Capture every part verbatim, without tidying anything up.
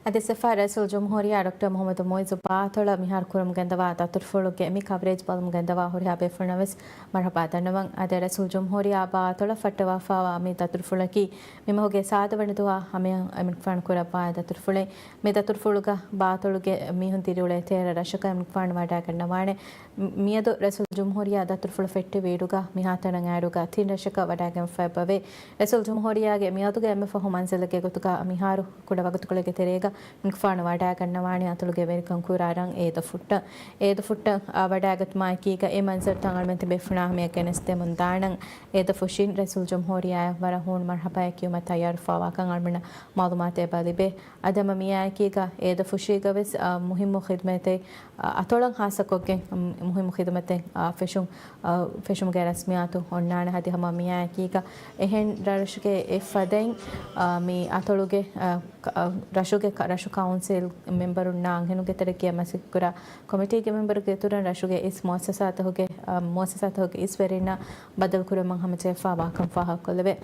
އަދި ސިފަ ރައީސުލްޖުމްހޫރިއްޔާ ޑޮކްޓަރ މުޙައްމަދު މުޢިއްޒު ބާއަތޮޅަށް މިހާރު ކުރަމުން ގެންދަވާ ދަތުރުފުޅުގެ މި ކަވަރޭޖް ބަލަމުން ގެންދަވާ ހުރިހާ ބޭފުޅުންނަށް ވެސް މަރުޙަބާ ދަންނަވަން. އަދި ރައީސުލްޖުމްހޫރިއްޔާ ބާއަތޮޅަށް ފައްޓަވާފައިވާ މި ދަތުރުފުޅަކީ މި މަހުގެ ސާދަ ވަނަ ދުވާ ހަމަޔަށް އެމަނިކުފާނު ކުރައްވާ ދަތުރުފުޅެއް. މި ދަތުރުފުޅުގަ ބާއަތޮޅުގެ މީހުން ދިރިއުޅޭ ތޭރަ ރަށަކަށް އެމަނިކުފާނު ވަޑައިގަންނަވާނެ. މިއަދު ރައީސުލްޖުމްހޫރިއްޔާ ދަތުރުފުޅު ފެއްޓެވިއިރުގަ މިހާތަނަށް އައިއިރުގަ ތިން ރަށަކަށް ވަޑައިގެންފައިވައެވެ. ރައީސުލްޖުމްހޫރިއްޔާގެ މިއަދުގެ އެންމެ ފަހު މަންޒިލެއްގެ ގޮތުގަ މިހާރު ކުޑަ ވަގުތުކޮޅެއްގެ ތެރޭގަ އެމަނިކުފާނު ވަޑައިގަންނަވާނެ އަތޮޅުގެ ވެރިކަން ކުރާ ރަށް އޭދަފުއްޓަށް. އޭދަފުއްޓަށް ވަޑައިގަތުމާއެކީގަ އެ މަންޒަރުތައް އަޅުމެން ތިބޭފުޅުންނާ ހަމަޔަށް ގެނެސްދެމުން ދާނަން. އޭދަފުށިން ރައީސުލްޖުމްހޫރިއްޔާއަށް ވަރަށް ހޫނު މަރުޙަބާއެއް ކިޔުމަށް ތައްޔާރުވެފައިވާކަން އަޅުމެންނަށް މަޢުލޫމާތެއް އެބަ ލިބޭ. އަދި ހަމަ މިއާއެކީގަ އޭދަފުށީގަ ވެސް، އާ، މުހިއްމު ޚިދުމަތެއް، އާ، އަތޮޅަށް ޚާއްޞަކޮށްގެން، މު-، މުހިއްމު ޚިދުމަތެއް، އާ، ފެށުން، އާ، ފެށުމުގެ ރަސްމިއްޔާތު އޮންނާނެ. އަދި ހަމަ މިއާއެކީގަ އެހެން ރަށެއްގެ އެއްފަދައިން، އާ، މި އަތޮޅުގެ، އާ، ކަ-، އާ، ރަށުގެ ކަ-، ރަށު ކައުންސިލް މެމްބަރުންނާ އަންހެނުންގެ ތެރެއަށް މަސައްކަތްކުރާ ކޮމިޓީގެ މެމްބަރުގެ އިތުރުން ރަށުގެ އިސް މުއައްސަސާތަކުގެ، އާ، މުއައްސަސާތަކުގެ އިސް ވެރިންނާ ބައްދަލުކުރަމުން ހަމަޖެހިފައިވާކަން ފާހަގަކޮށްލެވޭ.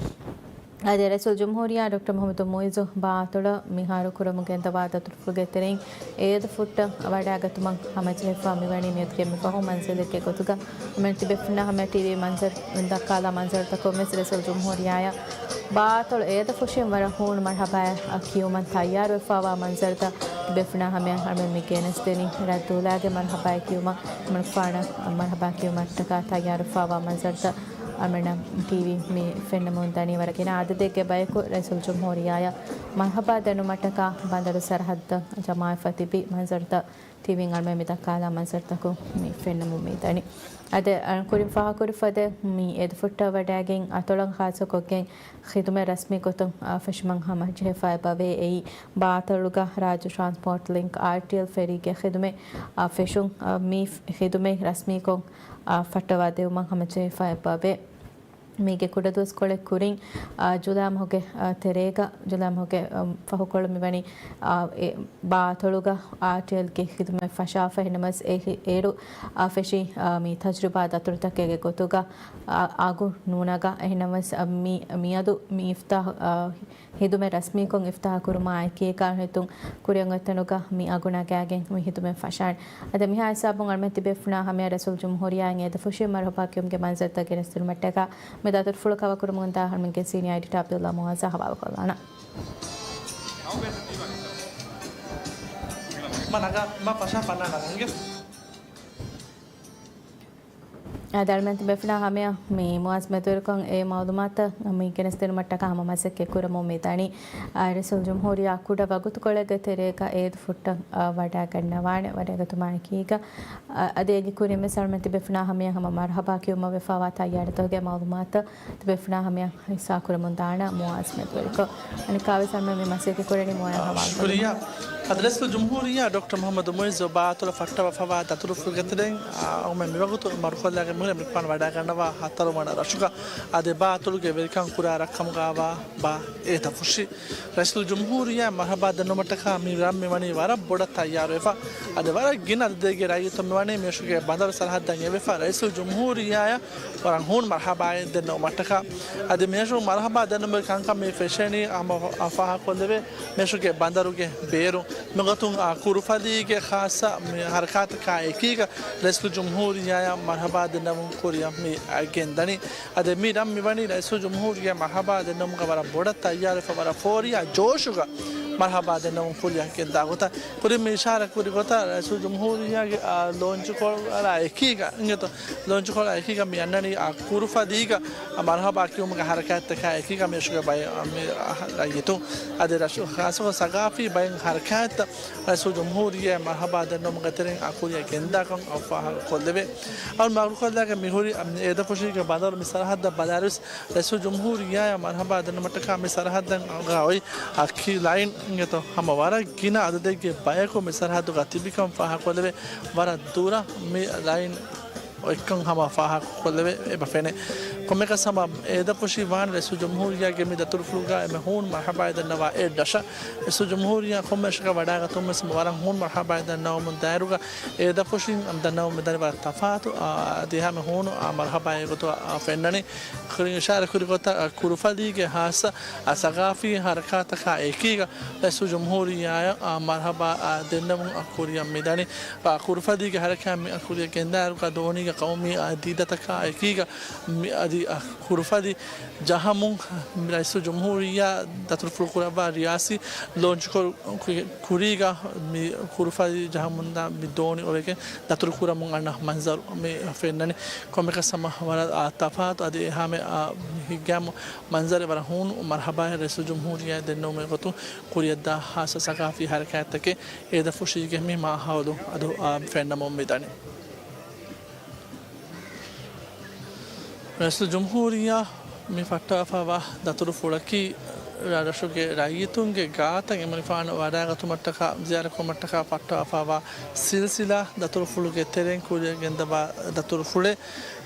އަދި ރައީސުލްޖުމްހޫރިއްޔާ ޑޮކްޓަރ މުޙައްމަދު މުޢިއްޒު ބާއަތޮޅަށް މިހާރު ކުރަމުން ގެންދަވާ ދަތުރުފުޅުގެ ތެރެއިން އޭދަފުއްޓަށް ވަޑައިގަތުމަށް ހަމަޖެހިފަ މިވަނީ މިއަދުގެ މި ފަހު މަންޒިލެއްގެ ގޮތުގަ. އަޅުމެން ތިބޭފުޅުންނާ ހަމަޔަށް ޓީވީ މަންޒަރު ދައްކާލާ މަންޒަރުތަކުން ވެސް ރައީސުލްޖުމްހޫރިއްޔާއަށް ބާއަތޮޅު އޭދަފުށިން ވަރަށް ހޫނު މަރުޙަބާއެއް ކިޔުމަށް ތައްޔާރުވެފައިވާ މަންޒަރުތައް ތިބޭފުޅުންނާ ހަމަޔަށް އަޅުމެން މި ގެނެސްދެނީ. ރަށް ދޫލާގެ މަރުޙަބާއެއް ކިޔުމަށް އަޅުމެންނަށް މަރުޙަބާ ކިޔުމަށްޓަކާ ތައްޔާރުވެފައިވާ މަންޒަރުތައް އަޅުމެންނަށް ޓީވީ މި ފެންނަމުން ދަނީ. ވަރަށް ގިނަ އަދަދެއްގެ ބަޔަކު ރައީސުލްޖުމްހޫރިއްޔާއަށް މަރުޙަބާ ދެންނުމަށްޓަކާ ބަނދަރު ސަރަހައްދަށް ޖަމާވެފަ ތިބި މަންޒަރުތައް ޓީވީން އަޅުމެން މި ދައްކާލާ މަންޒަރުތަކުން މި ފެންނަމުން މި ދަނީ. އަދި ކުރިން ފާހަގަކުރި ފަދަ މި އޭދަފުއްޓަށް ވަޑައިގެން އަތޮޅަށް ޚާއްޞަކޮށްގެން ޚިދުމަތް ރަސްމީ ގޮތުން، އާ، ފެށުމަށް ހަމަޖެހިފައި އެބަވޭ. އެއީ ބާއަތޮޅުގަ ރާއްޖެ ޓްރާންސްޕޯޓް ލިންކް، އާރްޓީއެލް، ފެރީގެ ޚިދުމަތް، އާ، ފެށުން، އާ، މި ޚިދުމަތް ރަސްމީކޮށް، އާ، ފައްޓަވާ ދެވުމަށް ހަމަޖެހިފައި އެބަވޭ. މީގެ ކުޑަ ދުވަސްކޮޅެއް ކުރިން، އާ، ޖުލާ މަހުގެ، އާ، ތެރޭގަ، ޖުލާ މަހުގެ، އަ، ފަހުކޮޅު މިވަނީ، އާ، އެ، ބާއަތޮޅުގަ އާރްޓީއެލްގެ ޚިދުމަތް ފަށާފަ. އެހެންނަމަވެސް އެ ހި-، އޭރު، އާ، ފެށީ، އާ، މި ތަޖުރިބާ ދަތުރުތަކެއްގެ ގޮތުގަ، އާ، އަގު ނޫނަގަ. އެހެންނަމަވެސް، އަ، މި، މިއަދު މި އިފްތާހު، އާ، ޚިދުމަތް ރަސްމީކޮށް އިފްތާހު ކުރުމާ އެކީގަ ހިތުން ކުރިއަށް އޮތްތަނުގަ މި އަގު ނަގާގެން މި ޚިދުމަތް ފަށާނެ. އަދި މިހާ ހިސާބުން އަޅުމެން ތިބޭފުޅުންނާ ހަމަޔަށް ރައީސުލްޖުމްހޫރިއްޔާއަށް އޭދަފުށި މަރުޙަބާ ކިޔުމުގެ މަންޒަރުތައް ގެނެސްދިނުމަށްޓަކާ މި ދަތުރުފުޅު ކަވަރ ކުރަމުންދާ އަޅުމެންގެ ސީނިއާ އެޑިޓާ ޢަބްދުﷲ މުޢާޒަށް ހަވާލުކޮށްލާނަން. މަ ނަގާ، މަ ފަށާ ފަންނާ ނަގަންގެ. އަދި އަޅުމެން ތިބޭފުޅުންނާ ހަމަޔަށް މި މުޢާޒް މެދުވެރިކޮށް އެ މަޢުލޫމާތު މި ގެނެސްދިނުމަށްޓަކާ ހަމަ މަސައްކަތް ކުރަމުން މި ދަނީ. އާ، ރައީސުލްޖުމްހޫރިއްޔާ ކުޑަ ވަގުތުކޮޅެއްގެ ތެރޭގަ އޭދަފުއްޓަށް، އާ، ވަޑައިގަންނަވާނެ. ވަޑައިގަތުމާއެކީގަ، އަ، އަދި އޭގެ ކުރިން ވެސް އަޅުމެން ތިބޭފުޅުންނާ ހަމަޔަށް ހަމަ މަރުޙަބާ ކިޔުމަށް ވެފައިވާ ތައްޔާރީތަކުގެ މަޢުލޫމާތު ތިބޭފުޅުންނާ ހަމަޔަށް ހިއްސާ ކުރަމުން ދާނަން މުޢާޒް މެދުވެރިކޮށް. އަނެއްކާވެސް އަޅުމެން މި މަސައްކަތް ކުރަނީ މޮޔަ ހަވާލުކޮށް. ޝުކުރިއްޔާ. އަދި ރައީސުލްޖުމްހޫރިއްޔާ ޑޮކްޓަރ މުޙައްމަދު މުޢިއްޒު ބާއަތޮޅަށް ފައްޓަވާފައިވާ ދަތުރުފުޅުގެ ތެރެއިން، އާ، އަޅުމެން މިވަގުތު މަރުކޮށްލާގެން މިހުރީ އެމަނިކުފާނު ވަޑައިގަންނަވާ ހަތަރު ވަނަ ރަށުގަ. އަދި ބާއަތޮޅުގެ ވެރިކަން ކުރާ ރަށްކަމުގައިވާ ބާ އޭދަފުށި. ރައީސުލްޖުމްހޫރިއްޔާ މަރުޙަބާ ދެންނެވުމަށްޓަކާ މި ރަށް މިވަނީ ވަރަށް ބޮޑަށް ތައްޔާރުވެފަ. އަދި ވަރަށް ގިނަ އަދަދެއްގެ ރައްޔިތުން މިވަނީ މިރަށުގެ ބަނދަރު ސަރަހައްދަށް އެވެފަ. ރައީސުލްޖުމްހޫރިއްޔާއަށް ވަރަށް ހޫނު މަރުޙަބާއެއް ދެންނެވުމަށްޓަކާ. އަދި މިރަށު މަރުޙަބާ ދެންނެވުމުގެ ކަންކަން މި ފެށެނީ ހަމަ ފާހަގަކޮށްލެވޭ މިރަށުގެ ބަނދަރުގެ ބޭރު. މިގޮތުން އާ ކުރުފަލީގެ ޚާއްޞަ މި ހަރަކާތަކާ އެކީގަ ރައީސުލްޖުމްހޫރިއްޔާއަށް މަރުޙަބާ ދެންނެވުން ކުރިއަށް މި ގެންދަނީ. އަދި މި ރަށް މިވަނީ ރައީސުލްޖުމްހޫރިއްޔާ މަރުޙަބާ ދެންނެވުމުގަ ވަރަށް ބޮޑަށް ތައްޔާރުވެފަ ވަރަށް ފޯރިޔާ ޖޯޝުގަ މަރުޙަބާ ދެންނެވުން ކުރިއަށް ގެންދާ ގޮތަށް. ކުރިން މި އިޝާރާތް ކުރި ގޮތަށް ރައީސުލްޖުމްހޫރިއްޔާގެ، އާ، ލޯންޗުކޮޅާ އެކީގަ، އިނގޭތޯ، ލޯންޗުކޮޅާ އެކީގަ މި އަންނަނީ، އާ، ކުރުފަލީގަ މަރުޙަބާ ކިޔުމުގެ ހަރަކާތްތަކާ އެކީގަ މިރަށުގެ ބައެއް، މި، އަ، ރައްޔިތުން އަދި ރަށު ޚާއްޞަކޮށް ސަގާފީ ބައެއް ހަރަކާތްތައް ރައީސުލްޖުމްހޫރިއްޔާ މަރުޙަބާ ދެންނެވުމުގެ ތެރެއިން އާ ކުރިއަށް ގެންދާކަން އަށް ފާހަގަކޮށްލެވޭ. އަޅު މަގުކޮށްލާގެ މިހުރި އޭދަފުށީގެ ބަނދަރު މި ސަރަހައްދަށް ބަލާއިރުވެސް ރައީސުލްޖުމްހޫރިއްޔާއަށް މަރުޙަބާ ދެންނެވުމަށްޓަކާ މި ސަރަހައްދަށް އަންގާ އޮތް އަކީ ލައިން އިނގޭތޯ ހަމަ ވަރަށް ގިނަ އަދަދެއްގެ ބަޔަކު މި ސަރަހައްދުގަ ތިބިކަން ފާހަގަކޮށްލެވޭ. ވަރަށް ދުރަށް މި ލައިން އޮތްކަން ހަމަ ފާހަގަކޮށްލެވޭ އެބަ ފެނޭ. ކޮންމެއަކަސް ހަމަ އޭދަފުށި ވާން ރައީސުލްޖުމްހޫރިއްޔާގެ މި ދަތުރުފުޅުގައި އެންމެ ހޫނު މަރުހަބާއި ދަންނަވާ އެއް ރަށަށް. ރައީސުލްޖުމްހޫރިއްޔާ ކޮންމެ ރަށަކަށް ވަޑާގަތުމަށް ވަރަށް ހޫނު މަރުހަބާއި ދަންނަވަމުން ދާއިރުގަ އޭދަފުށިން ދަންނަވަމުން ދަނީ ވަރަށް ތަފާތު، އާ، އަދި ހަމަ ހޫނު، އާ، މަރުހަބާއި ގޮތުގަ، އާ، ފެންނަނީ. ކުރިން އިޝާރަތް ކުރި ގޮތަށް، އާ، ކުރުފަލީގެ ހާއްސަ، އާ، ސަގާފީ ހަރަކާތަކާ އެކީގަ ރައީސުލްޖުމްހޫރިއްޔާއަށް، އާ، މަރުހަބާ، އާ، ދެންނެވުން، އާ، ކުރިއަށް މިދަނީ. ކުރުފަލީގެ ހަރަކާތް މި ކުރިއަށް ގެންދާއިރުގަ ދޯނީގެ ޤައުމީ އަދީދަތަކާ އެކީގަ މި އަދި ކުރުފަލި ޖަހަމުން ރައީސުލްޖުމްހޫރިއްޔާ ދަތުރުފުޅު ކުރައްވާ ރިޔާސީ ލޯންޗުކޮޅު ކުރީގަ މި ކުރުފަލި ޖަހަމުންދާ މި ދޯނި އޮވެގެން ދަތުރު ކުރަމުން އަންނަ މަންޒަރު މި ފެންނަނީ. ކޮންމެއަކަސް ހަމަ ވަރަށް ތަފާތު އަދި އެހާމެ ހިތްގައިމު މަންޒަރެއް ވަރަށް ހޫނު މަރުހަބާއެއް ރައީސުލްޖުމްހޫރިއްޔާ ދެންނެވުމުގެ ގޮތުން ކުރިއަށްދާ ހާއްސަ ސަގާފީ ހަރަކާތްތަކެއް އޭދަފުށީގެ މި މާހައުލު އަދު ފެންނަމުން މިދަނީ. ރައީސުލްޖުމްހޫރިއްޔާ މި ފައްޓަވާފައިވާ ދަތުރުފުޅަކީ ރަށްރަށުގެ ރައްޔިތުންގެ ގާތަށް އެމަނިފާނު ވަޑާގަތުމަށްޓަކާ ޒިޔާރަތްކުރުމަށްޓަކާ ފައްޓަވާފައިވާ ސިލްސިލާ ދަތުރުފުޅުގެ ތެރެއިން ކުރިއަށް ގެންދަވާ ދަތުރުފުޅެއް.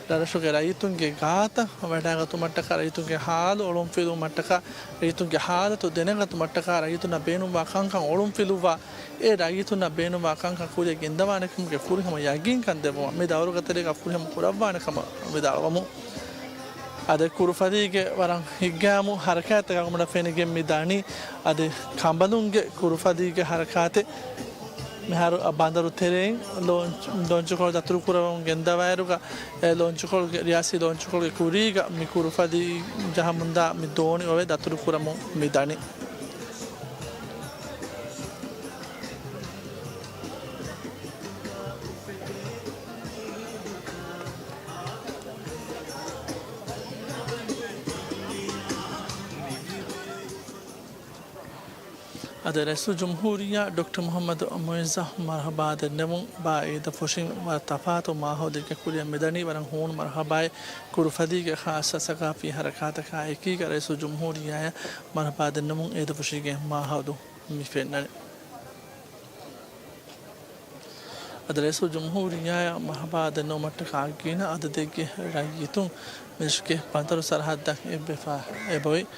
ރަށްރަށުގެ ރައްޔިތުންގެ ގާތަށް ވަޑާގަތުމަށްޓަކާ، ރައްޔިތުންގެ ހާލު އޮޅުންފިލުވުމަށްޓަކާ، ރައްޔިތުންގެ ހާލަތު ދެނެގަތުމަށްޓަކާ، ރައްޔިތުންނަށް ބޭނުންވާ ކަންކަން އޮޅުންފިލުއްވާ، އެ ރައްޔިތުންނަށް ބޭނުންވާ ކަންކަން ކުރިއަށް ގެންދަވާނެކަމުގެ ފުރިހަމަ ޔަގީންކަން ދެއްވުމަށް މި ދައުރުގެ ތެރޭގަ ފުރިހަމަ ކުރައްވާނެ ކަމަށް ވިދާޅުވަމުން. އަދި ކުރުފަލީގެ ވަރަށް ހިތްގައިމު ހަރަކާތްތަކާ ކަމަށް ފެނިގެން މި ދަނީ. އަދި ކަނބަލުންގެ ކުރުފަލީގެ ހަރަކާތެއް މިހާރު ބަނދަރު ތެރެއިން ލޯންޗް، ލޯންޗުކޮޅު ދަތުރު ކުރަމުން ގެންދަވާއިރުގަ، އެ ލޯންޗުކޮޅުގެ، ރިޔާސީ ލޯންޗުކޮޅުގެ ކުރީގަ މި ކުރުފަލީ ޖަހަމުންދާ މި ދޯނި އޮވެ ދަތުރު ކުރަމުން މި ދަނީ. އަދި ރައީސުލްޖުމްހޫރިއްޔާ ޑޮކްޓަރ މުޙައްމަދު މުޢިއްޒަށް މަރުޙަބާ ދެންނެވުން ބާ އޭދަފުށިން ވަރަށް ތަފާތު މާހައުލެއްގެ ކުރިއަށް މިދަނީ. ވަރަށް ހޫނު މަރުޙަބާއެއް ކުރުފަލީގެ ޚާއްޞަ ސަގާފީ ހަރަކާތަކާ އެކީގަ ރައީސުލްޖުމްހޫރިއްޔާއަށް މަރުޙަބާ ދެންނެވުން އޭދަފުށީގެ މާހައުލު މި ފެންނަނީ. އަދި ރައީސުލްޖުމްހޫރިއްޔާއަށް މަރުޙަބާ ދެންނެވުމަށްޓަކާ ގިނަ އަދަދެއްގެ ރައްޔިތުން މިރަށުގެ ބަނދަރު ސަރަޙައްދަށް އެއްބަފާ އެބައޮތް.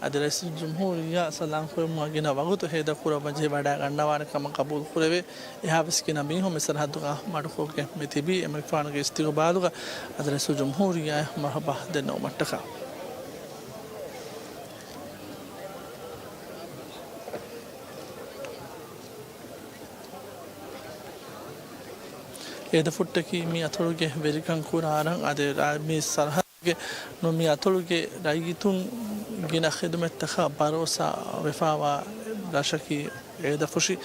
އަދި ރައީސުލްޖުމްހޫރިއްޔާ ސަލާމް ކުރެއްވުމަށް ގިނަ ވަގުތު ހޭދަކުރައްވަން ޖެހި ވަޑައިގަންނަވާނެ ކަމަށް ގަބޫލު ކުރެވޭ. އެހާވެސް ގިނަ މީހުން މި ސަރަޙައްދުގަ މަޑުކޮށްގެން މި ތިބީ. އެމަނިކުފާނުގެ އިސްތިގުބާލުގަ އަދި ރައީސުލްޖުމްހޫރިއްޔާއަށް މަރުޙަބާ ދެންނެވުމަށްޓަކާ. އޭދަފުއްޓަކީ މި އަތޮޅުގެ ވެރިކަން ކުރާ ރަށް. އަދި ރާ-، މި ސަރަޙައްދުގެ ނު-، މި އަތޮޅުގެ ރައްޔިތުން ގިނަ ޚިދުމަތްތަކަށް ބަރޯސާ ވެފައިވާ ރަށަކީ އޭދަފުށި.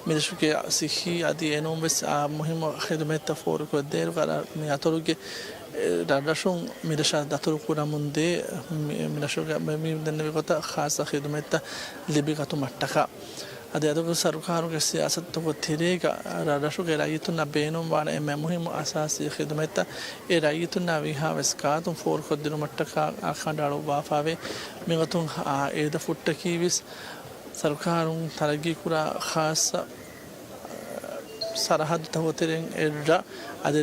މިރަށުގެ ސިއްހީ އަދި އެނޫންވެސް އާ މުހިއްމު ޚިދުމަތްތައް ފޯރުކޮށްދޭއިރު މި އަތޮޅުގެ ރަށްރަށުން މިރަށަށް ދަތުރު ކުރަމުންދޭ، މި-، މިރަށުގެ މި-، މި ދެންނެވި ގޮތަށް ޚާއްޞަ ޚިދުމަތްތައް ލިބިގަތުމަށްޓަކާ. އަދި އަދި ސަރުކާރުގެ ސިޔާސަތުގެ ތެރޭގަ ރަށްރަށުގެ ރައްޔިތުންނަށް ބޭނުންވާނެ އެންމެ މުހިއްމު އަސާސީ ޚިދުމަތްތައް އެ ރައްޔިތުންނާ ވީހާވެސް ގާތުން ފޯރުކޮށްދިނުމަށްޓަކާ ކަނޑައަޅުއްވާފައިވޭ. މިގޮތުން އާ އޭދަފުއްޓަކީވެސް ސަރުކާރުން ތަރައްގީކުރާ ޚާއްޞަ ސަރަހައްދުތަކުގެ ތެރެއިން އެއްރަށް އަދި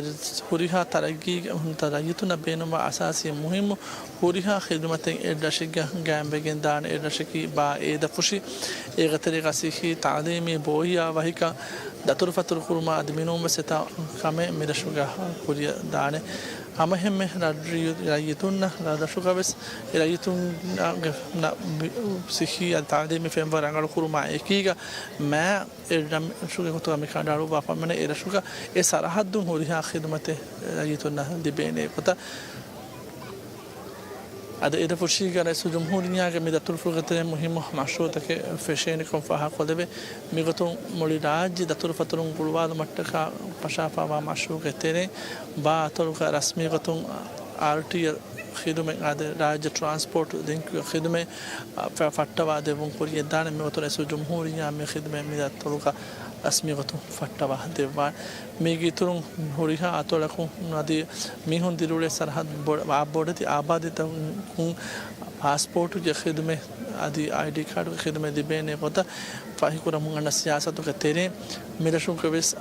ހުރިހާ ތަރައްގީގެ ރައްޔިތުންނަށް ބޭނުންވާ އަސާސީ މުހިއްމު ހުރިހާ ޚިދުމަތެއް އެއްރަށެއްގަ ގާއިމްވެގެންދާނެ އެއްރަށަކީ ބާ އޭދަފުށި. އޭގެ ތެރޭގަ ސިއްހީ، ތައުލީމީ، ބޯހިޔާ ވަހިކަން، ދަތުރުފަތުރު ކުރުމާ އަދި މިނޫންވެސް އެތައް ކަމެއް މިރަށުގަ ކުރިއަށް ދާނެ. ހަމައެހެންމެ ރަށް-، ރައްޔިތުންނަށް ރަށްރަށުގަވެސް އެ ރައްޔިތުންގެ ނަ-، ސިއްހީ އަދި ތައުލީމީ ފެންވަރު ރަނގަޅު ކުރުމާ އެކީގަ މާ އެ ރަށުގެ ގޮތުގަ މި ކަނޑައަޅުއްވާފަ މިނެ އެ ރަށުގަ އެ ސަރަހައްދުން ހުރިހާ ޚިދުމަތެއް ރައްޔިތުންނަށް ލިބޭނެ ގޮތަށް. އަދި އޭދަފުށީގަ ރައީސުލްޖުމްހޫރިއްޔާގެ މި ދަތުރުފުޅުގެ ތެރެއިން މުހިއްމު މަޝްރޫޢުތަކެއް ފެށޭނެކަން ފާހަގަކޮށްލެވޭ. މިގޮތުން މުޅި ރާއްޖެ ދަތުރުފަތުރުން ގުޅުވާލުމަށްޓަކާ ފަށާފައިވާ މަޝްރޫޢުގެ ތެރެއިން ބާ އަތޮޅުގަ ރަސްމީގޮތުން އާރްޓީއެލް ޚިދުމަތް އަދި ރާއްޖެ ޓްރާންސްޕޯޓް ލިންކްގެ ޚިދުމަތް ފަ-، ފައްޓަވާ ދެއްވުން ކުރިއަށްދާނެ. މިގޮތުން ރައީސުލްޖުމްހޫރިއްޔާ މި ޚިދުމަތް މި ދަތުރުގަ ރަސްމީ ގޮތުން ފައްޓަވާ ދެއްވާނެ. މީގެ އިތުރުން ހުރިހާ އަތޮޅަކުން އަދި މީހުން ދިރިއުޅޭ ސަރަހައްދު ބޮ-، އާ ބޮޑެތި އާބާދީތަކުން ޕާސްޕޯޓުގެ ޚިދުމަތް އަދި އައިޑީ ކާޑުގެ ޚިދުމަތް ލިބޭނެ ގޮތަށް ފަހިކުރަމުން އަންނަ ސިޔާސަތުގެ ތެރެއިން މިރަށުގަވެސް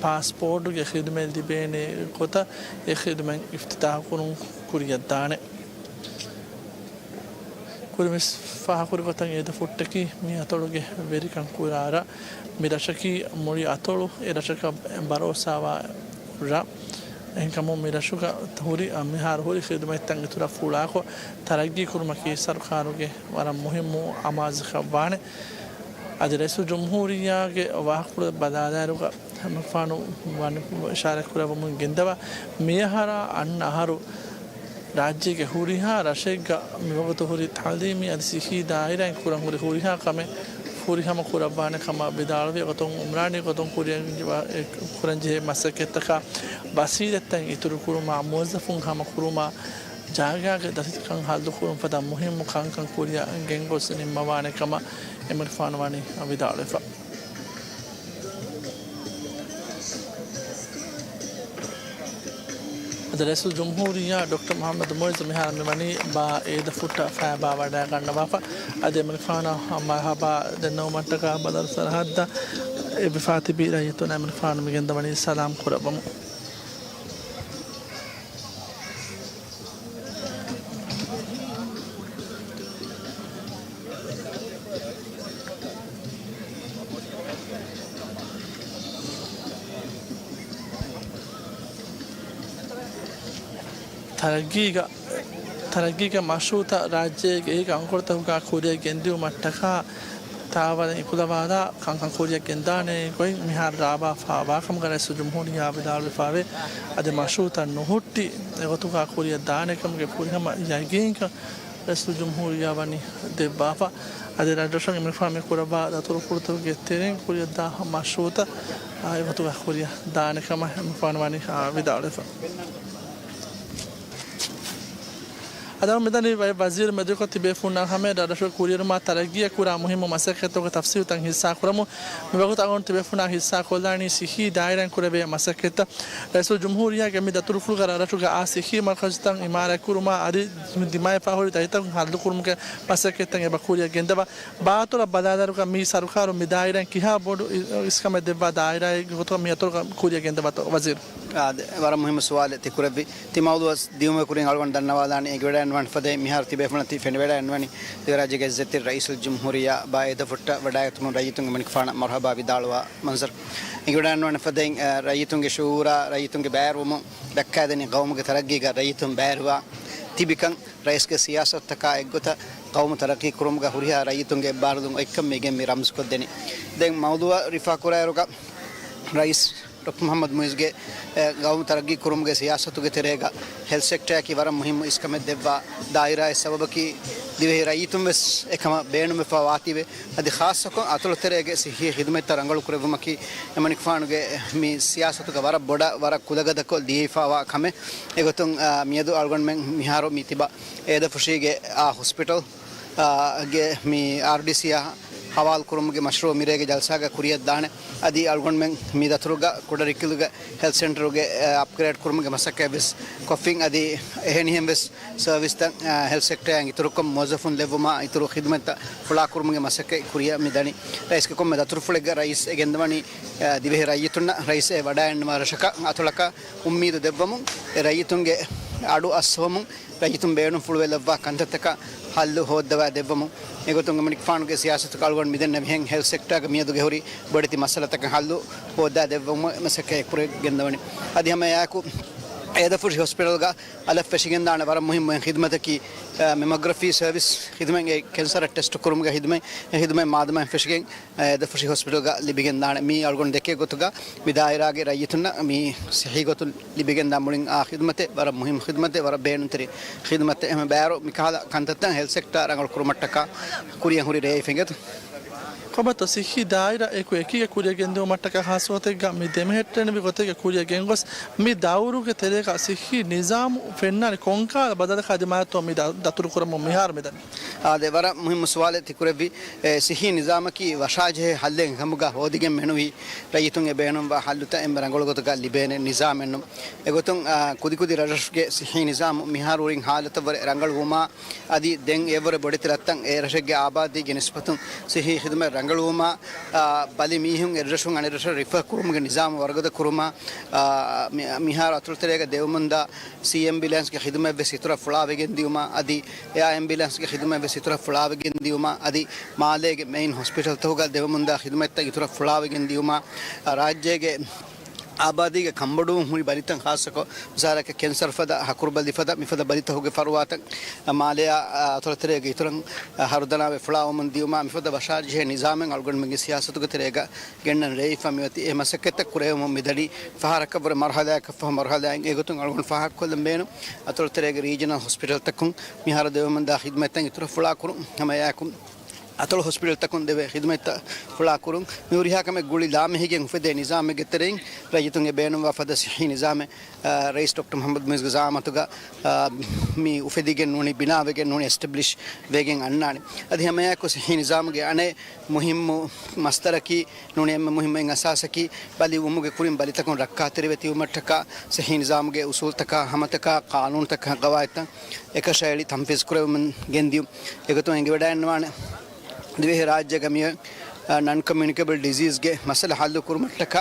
ޕާސްޕޯޓުގެ ޚިދުމަތް ލިބޭނެ ގޮތަށް އެ ޚިދުމަތް އިފްތިތާޙުކުރުން ކުރިއަށްދާނެ. ކުރިންވެސް ފާހަގަކުރި ގޮތަށް އޭދަފުއްޓަކީ މި އަތޮޅުގެ ވެރިކަން ކުރާ ރަށް. މި ރަށަކީ މުޅި އަތޮޅު އެ ރަށަކަށް ބަރޯސާވާ ރަށް. އެހެންކަމުން މި ރަށުގަ ހުރި، މިހާރު ހުރި ޚިދުމަތްތައް އިތުރަށް ފުޅާކޮށް ތަރައްގީ ކުރުމަކީ ސަރުކާރުގެ ވަރަށް މުހިއްމު އަމާޒަކަށް ވާނެ. އަދި ރައީސުލްޖުމްހޫރިއްޔާގެ ވާހަކަފުޅަށް ބަލާލާއިރުގަ އެމަނިކުފާނު ވަނީ އިޝާރާތް ކުރައްވަމުން ގެންދަވާ، މިއަހަރާ އަންނަ އަހަރު ރާއްޖޭގެ ހުރިހާ ރަށެއްގަ މިވަގުތު ހުރި ތައުލީމީ އަދި ސިއްހީ ދާއިރާއިން ކުރަން ހުރި ހުރިހާ ކަމެއް ފުރިހަމަ ކުރައްވާނެ ކަމަށް ވިދާޅުވި. އެގޮތުން އުމްރާނީ ގޮތުން ކުރިއަށް، ކުރަންޖެހޭ މަސައްކަތްތަކާ ވަސީލަތްތައް އިތުރުކުރުމާ، މުވައްޒަފުން ހަމަކުރުމާ، ޖާގާގެ ދަތިކަން ހައްލުކުރުން ފަދަ މުހިއްމު ކަންކަން ކުރިއަށް ގެންގޮސް ނިންމަވާނެ ކަމަށް އެމަނިކުފާނު ވަނީ ވިދާޅުވެފަ. އަދި ރައީސުލްޖުމްހޫރިއްޔާ ޑޮކްޓަރ މުޙައްމަދު މުޢިއްޒު މިހާރު މިވަނީ ބާ އޭދަފުއްޓަށް ފައިބާ ވަޑައިގަންނަވާފަ. އަދި އެމަނިކުފާނަށް މަރުޙަބާ ދެންނެވުމަށްޓަކާ ބަނދަރު ސަރަހައްދަށް އެބިފާ ތިބި ރައްޔިތުންނަށް އެމަނިކުފާނު މިގެންދަވަނީ ސަލާމް ކުރައްވަމުން. ތަރައްގީގަ، ތަރައްގީގެ މަޝްރޫޢުތައް ރާއްޖޭގެ އެކި އަންގޮޅުތަކުގަ ކުރިއަށް ގެންދިއުމަށްޓަކާ ތާވަލެއް އިކުލަވާލާ ކަންކަން ކުރިއަށް ގެންދާނެ ގޮތް މިހާރު ރާވާފާވާ ކަމުގަ ރައީސުލްޖުމްހޫރިއްޔާ ވިދާޅުވެފައިވޭ. އަދި މަޝްރޫޢުތައް ނުހުއްޓި އެގޮތުގަ ކުރިއަށް ދާނެ ކަމުގެ ފުރިހަމަ ޔަގީންކަން ރައީސުލްޖުމްހޫރިއްޔާ ވަނީ ދެއްވާފަ. އަދި ރަށްރަށުން އެމަނިކުފާނު މި ކުރައްވާ ދަތުރުފުޅުތަކުގެ ތެރެއިން ކުރިއަށްދާ މަޝްރޫޢުތައް އެގޮތުގަ ކުރިއަށް ދާނެ ކަމަށް އެމަނިކުފާނު ވަނީ ވިދާޅުވެފަ. އަދި މިދަނީ ވަ-، ވަޒީރު މެދުކޮށް ތިބޭފުންނާ ހަމަޔަށް ރަށްރަށުގެ ކުރިއެރުމާ ތަރައްގީއަށް ކުރާ މުހިއްމު މަސައްކަތްތަކުގެ ތަފްސީލުތައް ހިއްސާކުރަމުން. މިވަގުތު އަޅުގަނޑު ތިބޭފުންނާ ހިއްސާކޮށްލާނީ ސިއްހީ ދާއިރާއިން ކުރެވޭ މަސައްކަތްތައް. ރައީސުލްޖުމްހޫރިއްޔާގެ މި ދަތުރުފުޅުގަ ރަށްރަށުގަ އާ ސިއްހީ މަރުކަޒުތައް އިމާރާތްކުރުމާ އަދި މި ދިމާވެފާ ހުރި ދަތިތަކުން ހައްލުކުރުމުގެ މަސައްކަތްތައް އެބަ ކުރިއަށް ގެންދަވާ. ބާއަތޮޅަށް ބަލާލާއިރުގަ މި ސަރުކާރު މި ދާއިރާއިން ކިހާ ބޮޑު އި-، އިސްކަމެއް ދެއްވާ ދާއިރާއެއްގެ ގޮތުގަ މި އަތޮޅުގަ ކުރިއަށް ގެންދަވާތޯ ވަޒީރު؟ އާދެ، ވަރަށް މުހިއްމު ސުވާލެއް ތި ކުރެއްވި. ތި މައުޟޫޢަށް ދިޔުމަށް ކުރިން އަޅުގަނޑު ދަންނަވާލާނީ އެނގިވަޑައިގަންނަވާނެ ފަދައިން މިހާރު ތިބޭފުޅުންނަށް ތި ފެނިވަޑައިގަންނަވަނީ ދިވެހިރާއްޖޭގެ އިއްޒަތްތެރި ރައީސުލްޖުމްހޫރިއްޔާ ބާ އޭދަފުއްޓަށް ވަޑައިގަތުމުން ރައްޔިތުންގެ އެމަނިކުފާނަށް މަރުޙަބާ ވިދާޅުވާ މަންޒަރު. އެނގިވަޑައިގަންނަވާނެ ފަދައިން، އަ، ރައްޔިތުންގެ ޝުޢޫރާ ރައްޔިތުންގެ ބައިވެރިވުމުން ދައްކާދެނީ ޤައުމުގެ ތަރައްގީގަ ރައްޔިތުން ބައިވެރިވާ ތިބިކަން. ރައީސްގެ ސިޔާސަތުތަކާ އެއްގޮތަށް ޤައުމު ތަރައްޤީ ކުރުމުގަ ހުރިހާ ރައްޔިތުންގެ އެއްބާރުލުން އޮތްކަން މިގެން މި ރަމްޒުކޮށްދެނީ. ދެން މައުޟޫޢަށް ރިފާ ކުރާއިރުގަ ރައީސް ޑޮކްޓަރ މުޙައްމަދު މުޢިއްޒުގެ، އެ، ޤައުމު ތަރައްގީ ކުރުމުގެ ސިޔާސަތުގެ ތެރޭގަ ހެލްތް ސެކްޓަރަކީ ވަރަށް މުހިއްމު އިސްކަމެއް ދެއްވާ ދާއިރާއެއް ސަބަބަކީ ދިވެހި ރައްޔިތުން ވެސް އެކަމަށް ބޭނުންވެފަ ވާތީވެ. އަދި ޚާއްޞަކޮށް އަތޮޅު ތެރޭގެ ސިއްހީ ޚިދުމަތްތައް ރަނގަޅު ކުރެއްވުމަކީ އެމަނިކުފާނުގެ މި ސިޔާސަތުގަ ވަރަށް ބޮޑަށް ވަރަށް ކުލަގަދަކޮށް ލިޔެފައިވާ ކަމެއް. އެގޮތުން، އާ، މިއަދު އަޅުގަނޑުމެން މިހާރު މި ތިބާ އޭދަފުށީގެ އާ ހޮސްޕިޓަލް، އާ، ގެ މި އާރްޑީސީއާ ހަވާލު ކުރުމުގެ މަޝްރޫޢު މިރޭގެ ޖަލްސާގަ ކުރިއަށްދާނެ. އަދި އަޅުގަނޑުމެން މި ދަތުރުގަ ކުޑަރިކިލުގެ ހެލްތް ސެންޓަރުގެ، އެ، އަޕްގްރޭޑް ކުރުމުގެ މަސައްކަތް ވެސް ކޮށްފިން. އަދި އެހެނިހެން ވެސް ސަރވިސްތައް، އެ، ހެލްތް ސެކްޓަރއިން އިތުރުކޮށް މުވައްޒަފުން ލެއްވުމާ އިތުރު ޚިދުމަތްތައް ފުޅާކުރުމުގެ މަސައްކަތް ކުރިއަށް މި ދަނީ. ރައީސްގެ ކޮންމެ ދަތުރުފުޅެއްގަ ރައީސް އެ ގެންދަވަނީ، އެ، ދިވެހި ރައްޔިތުންނަށް ރައީސް އެ ވަޑައިގަންނަވާ ރަށަކަށް އަތޮޅަކަށް އުއްމީދު ދެއްވަމުން، އެ ރައްޔިތުންގެ އަޑު އައްސަވަމުން، ރައްޔިތުން ބޭނުންފުޅުވެ ލައްވާ ކަންތައްތަކަށް ހައްލު ހޯއްދަވާ ދެއްވަމުން. އެގޮތުން އެމަނިކުފާނުގެ ސިޔާސަތުގަ އަޅުގަނޑު މިދެންނެވިހެން ހެލްތް ސެކްޓަރގަ މިއަދުގެ ހުރި ބޮޑެތި މައްސަލަތަކަށް ހައްލު ހޯއްދާ ދެއްވުމަށް މަސައްކަތް ކުރިއަށް ގެންދަވަނީ. އަދި ހަމައެއާއެކު އޭދަފުށި ހޮސްޕިޓަލްގަ އަލަށް ފެށިގެންދާނެ ވަރަށް މުހިއްމު އެއް ޚިދުމަތަކީ، އަ، މެމޮގްރަފީ ސަރވިސް ޚިދުމަތް، އެ ކެންސަރ ޓެސްޓު ކުރުމުގެ ޚިދުމަތް، އެ ޚިދުމަތް މާދަމާއިން ފެށިގެން އެ އޭދަފުށި ހޮސްޕިޓަލްގަ ލިބިގެންދާނެ. މީ އަޅުގަނޑު ދެކޭ ގޮތުގަ މި ދާއިރާގެ ރައްޔިތުންނަށް މި ސިއްހީ ގޮތުން ލިބިގެންދާ މުޅިން އާ ޚިދުމަތެއް ވަރަށް މުހިއްމު ޚިދުމަތެއް، ވަރަށް ބޭނުންތެރި ޚިދުމަތެއް. އެހެން ބައިވަރު މިކަހަލަ ކަންތައްތައް ހެލްތް ސެކްޓަރ ރަނގަޅު ކުރުމަށްޓަކާ ކުރިއަށް ހުރި ރެއެއް ފެނގޭތޯ؟ ކޮބަތޯ ސިއްހީ ދާއިރާ އެކު އެކީގަ ކުރިއަށް ގެންދިއުމަށްޓަކާ ޚާއްޞަ ގޮތެއްގަ މި ދެމެހެއްޓެނިވި ގޮތެއްގަ ކުރިއަށް ގެންގޮސް މި ދައުރުގެ ތެރޭގަ ސިއްހީ ނިޒާމު ފެންނާނެ ކޮންކަހަލަ ބަދަލަކާ ދިމާވޭތޯ މި ދަ-، ދަތުރުކުރަމުން މިހާރު މިދަނީ؟ އާދެ، ވަރަށް މުހިއްމު ސުވާލެއް ތި ކުރެއްވި. އެ، ސިއްހީ ނިޒާމަކީ ވަށާޖެހޭ ހައްލެއް ކަމުގަ ހޯދިގެން މެނުވީ ރައްޔިތުންގެ ބޭނުންވާ ހައްލުތައް އެންމެ ރަނގަޅު ގޮތުގަ ލިބޭނެ ނިޒާމެއްނު. އެގޮތުން، އާ، ކުދިކުދި ރަށްރަށުގެ ސިއްހީ ނިޒާމު މިހާރު ހުރިން ހާލަތަށްވުރެ ރަނގަޅުވުމާ، އަދި ދެން އެއަށްވުރެ ބޮޑެތި ރަށްތައް އެ ރަށެއްގެ އާބާދީގެ ނިސްބަތުން ސިއްހީ ޚިދުމަތް ރަނގަޅުވުމާ، އާ، ބަލި މީހުން އެއްރަށުން އަނެއްރަށަށް ރިފަރ ކުރުމުގެ ނިޒާމު ވަރުގަދަ ކުރުމާ، އާ، މި-، މިހާރު އަތޮޅުތެރޭގަ ދެވެމުންދާ ސީ އެމްބިއުލެންސްގެ ޚިދުމަތްވެސް އިތުރަށް ފުޅާވެގެން ދިޔުމާ، އަދި އެއާ އެމްބިއުލެންސްގެ ޚިދުމަތްވެސް އިތުރަށް ފުޅާވެގެން ދިޔުމާ، އަދި މާލޭގެ މެއިން ހޮސްޕިޓަލްތަކުގަ ދެވެމުންދާ ޚިދުމަތްތައް އިތުރަށް ފުޅާވެގެން ދިޔުމާ، އާ، ރާއްޖޭގެ އާބާދީގެ ކަންބޮޑުވުން ހުރި ބަލިތައް، ޚާއްޞަކޮށް މިސާލަކަށް ކެންސަރު ފަދަ، ހަކުރު ބަލި ފަދަ، މިފަދަ ބަލިތަކުގެ ފަރުވާތައް، އަ، މާލެއާ، އަ، އަތޮޅުތެރޭގެ އިތުރަށް، އަ، ހަރުދަނާވެ ފުޅާވަމުން ދިޔުމާ، މިފަދަ ބަށާ ޖެހޭ ނިޒާމެއް އަޅުގަނޑުމެންގެ ސިޔާސަތުގެ ތެރޭގަ ގެންނަން ރޭވިފަ މިއޮތީ. އެ މަސައްކަތްތައް ކުރެވެމުން މިދަނީ ފަހަރަކަށްވުރެ މަރުހަލާއަކަށްފަހު މަރުހަލާއިން. އެގޮތުން އަޅުގަނޑު ފާހަގަކޮށްލަން ބޭނުން އަތޮޅުތެރޭގެ ރީޖަނަލް ހޮސްޕިޓަލްތަކުން މިހާރު ދެވެމުންދާ ޚިދުމަތްތައް އިތުރަށް ފުޅާކުރުން. ހަމައެއާއެކު އަތޮޅު ހޮސްޕިޓަލްތަކުން ދެވޭ ޚިދުމަތްތައް ފުޅާކުރުން. މި ހުރިހާ ކަމެއް ގުޅި ލާމެހިގެން އުފެދޭ ނިޒާމެއްގެ ތެރެއިން ރައްޔިތުން އެ ބޭނުންވާ ފަދަ ސިއްހީ ނިޒާމެއް، އާ، ރައީސް ޑޮކްޓަރ މުޙައްމަދު މުއިއްޒުގެ ޒައާމަތުގަ، އާ، މި އުފެދިގެން ނޫނީ ބިނާވެގެން ނޫނީ އެސްޓެބްލިޝް ވެގެން އަންނާނެ. އަދި ހަމައެއާއެކު ސިއްހީ ނިޒާމުގެ އަނެއް މުހިއްމު މަސްދަރަކީ ނޫނީ އެންމެ މުހިއްމު އެއް އަސާސަކީ ބަލި އުވުމުގެ ކުރިން ބަލިތަކުން ރައްކާތެރިވެ ތިބުމަށްޓަކާ ސިއްހީ ނިޒާމުގެ އުސޫލްތަކާ ހަމަތަކާ ޤާނޫނުތަކާ ގަވާއިދުތައް އެކަށައެޅި ތަންފީޒު ކުރެވެމުން ގެންދިޔުން. އެގޮތުން އެނގިވަޑައިގަންނަވާނެ. ދިވެހި ރާއްޖޭގަ މިއޮތް، އަ، ނަން ކޮމިއުނިކޭބަލް ޑިޒީޒްގެ މައްސަލަ ހައްލު ކުރުމަށްޓަކާ،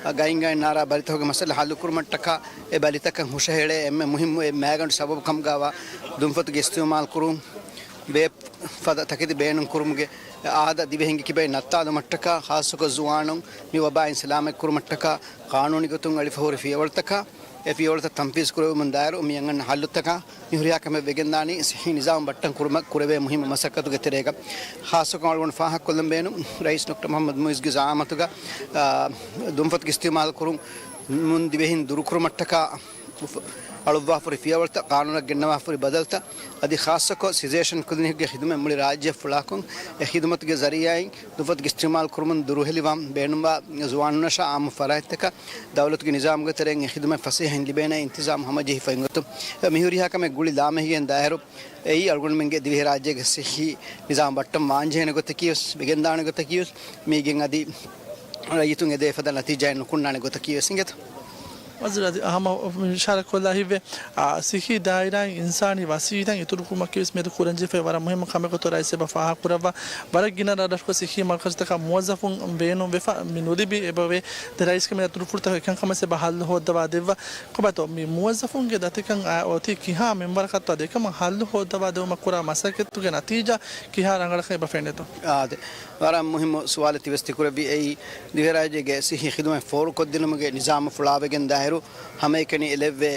އަ، ގައިން ގައިން ނާރާ ބަލިތަކުގެ މައްސަލަ ހައްލު ކުރުމަށްޓަކާ، އެ ބަލިތަކަށް ހުށަހެޅޭ އެންމެ މުހިއްމު އެއް މައިގަނޑު ސަބަބު ކަމުގައިވާ ދުންފަތުގެ އިސްތިޢުމާލު ކުރުން، ވޭޕް ފަދަ ތަކެތި ބޭނުން ކުރުމުގެ އާދަ، ދިވެހިންގެ ކިބައިން ނައްތާލުމަށްޓަކާ، ޚާއްޞަކޮށް ޒުވާނުން މި ވަބާއިން ސަލާމަތް ކުރުމަށްޓަކާ، ޤާނޫނީ ގޮތުން އެޅިފަ ހުރި ފިޔަވަޅުތަކާ، އެ ފިޔަވަޅުތައް ތަންފީޒު ކުރެވުމުން ދާއިރު މި އަންނަ ހައްލުތަކާ، މި ހުރިހާ ކަމެއް ވެގެންދާނީ ސިއްހީ ނިޒާމް ބައްޓަން ކުރުމަށް ކުރެވޭ މުހިއްމު މަސައްކަތުގެ ތެރޭގަ. ޚާއްޞަކޮށް އަޅުގަނޑު ފާހަގަކޮށްލަން ބޭނުން، ރައީސް ޑޮކްޓަރ މުޙައްމަދު މުއިއްޒުގެ ޒައާމަތުގަ، އާ، ދުންފަތުގެ އިސްތިޢުމާލު ކުރުން މުން ދިވެހިން ދުރުކުރުމަށްޓަކާ އުފަ-، އަޅުއްވާފަހުރި ފިޔަވަޅުތައް، ޤާނޫނަށް ގެންނަވާފަހުރި ބަދަލުތައް، އަދި ޚާއްޞަކޮށް ސިޒޭޝަން ކްލިނިކްގެ ޚިދުމަތް މުޅި ރާއްޖެއަށް ފުޅާކޮށް، އެ ޚިދުމަތުގެ ޒަރީޢާއިން ދުންފަތުގެ އިސްތިޢުމާލު ކުރުމުން ދުރުހެލިވާން ބޭނުންވާ ޒުވާނުންނަށާ އާއްމު ފަރާތްތަކަށް ދައުލަތުގެ ނިޒާމުގެ ތެރެއިން އެ ޚިދުމަތް ފަސޭހައިން ލިބޭނެ އިންތިޒާމް ހަމަޖެހިފައި އޮތުން. މި ހުރިހާ ކަމެއް ގުޅި ލާމެހިގެން ދާއިރު، އެއީ އަޅުގަނޑުމެންގެ ދިވެހިރާއްޖޭގެ ސިއްހީ ނިޒާމް ބައްޓަން ވާންޖެހޭނެ ގޮތަކީވެސް، ވެގެންދާނެ ގޮތަކީވެސް، މީގެން އަދި ރައްޔިތުން އެދޭ ފަދަ ނަތީޖާއެއް ނުކުންނާނެ ގޮތަކީވެސް އިނގޭތޯ. ވަޒީރު އަދި ހަމަ އިޝާރާތްކޮށްލާ ހިތްވޭ، އާ، ސިއްހީ ދާއިރާއިން އިންސާނީ ވަސީލަތް އިތުރުކުރުމަކީވެސް މިއަދު ކުރަންޖެހިފައި ވަރަށް މުހިއްމު ކަމެއް ގޮތުގަ ރައީސް އެބަ ފާހަގަކުރައްވާ. ވަރަށް ގިނަ ރަށްރަށުގަ ސިއްހީ މަރުކަޒުތަކަށް މުވައްޒަފުން ބޭނުންވެފަ މި ނުލިބި އެބަވޭ. ދެ ރައީސްގެ މި ދުރުފުޅުތައް އެކަންކަމަށް އެބަ ހައްލު ހޯއްދަވާ ދެއްވާ. ކޮބާތޯ މި މުވައްޒަފުންގެ ދަތިކަން އާ އޮތީ ކިހާ މިންވަރަކަށްތޯ އަދި އެކަމަށް ހައްލު ހޯއްދަވާ ދެވުމަށް ކުރާ މަސައްކަތުގެ ނަތީޖާ ކިހާ ރަނގަޅަކަށް އެބަ ފެނޭތޯ؟ އާދެ، ވަރަށް މުހިއްމު ސުވާލެއް ތިވެސް ތިކުރެއްވި. އެއީ، ދިވެހިރާއްޖޭގެ ސިއްހީ ޚިދުމަތް ފޯރުކޮށްދިނުމުގެ ނިޒާމު ފުޅާވެގެން ދާއިރު، ހަމައެކަނި އެ ލެއްވޭ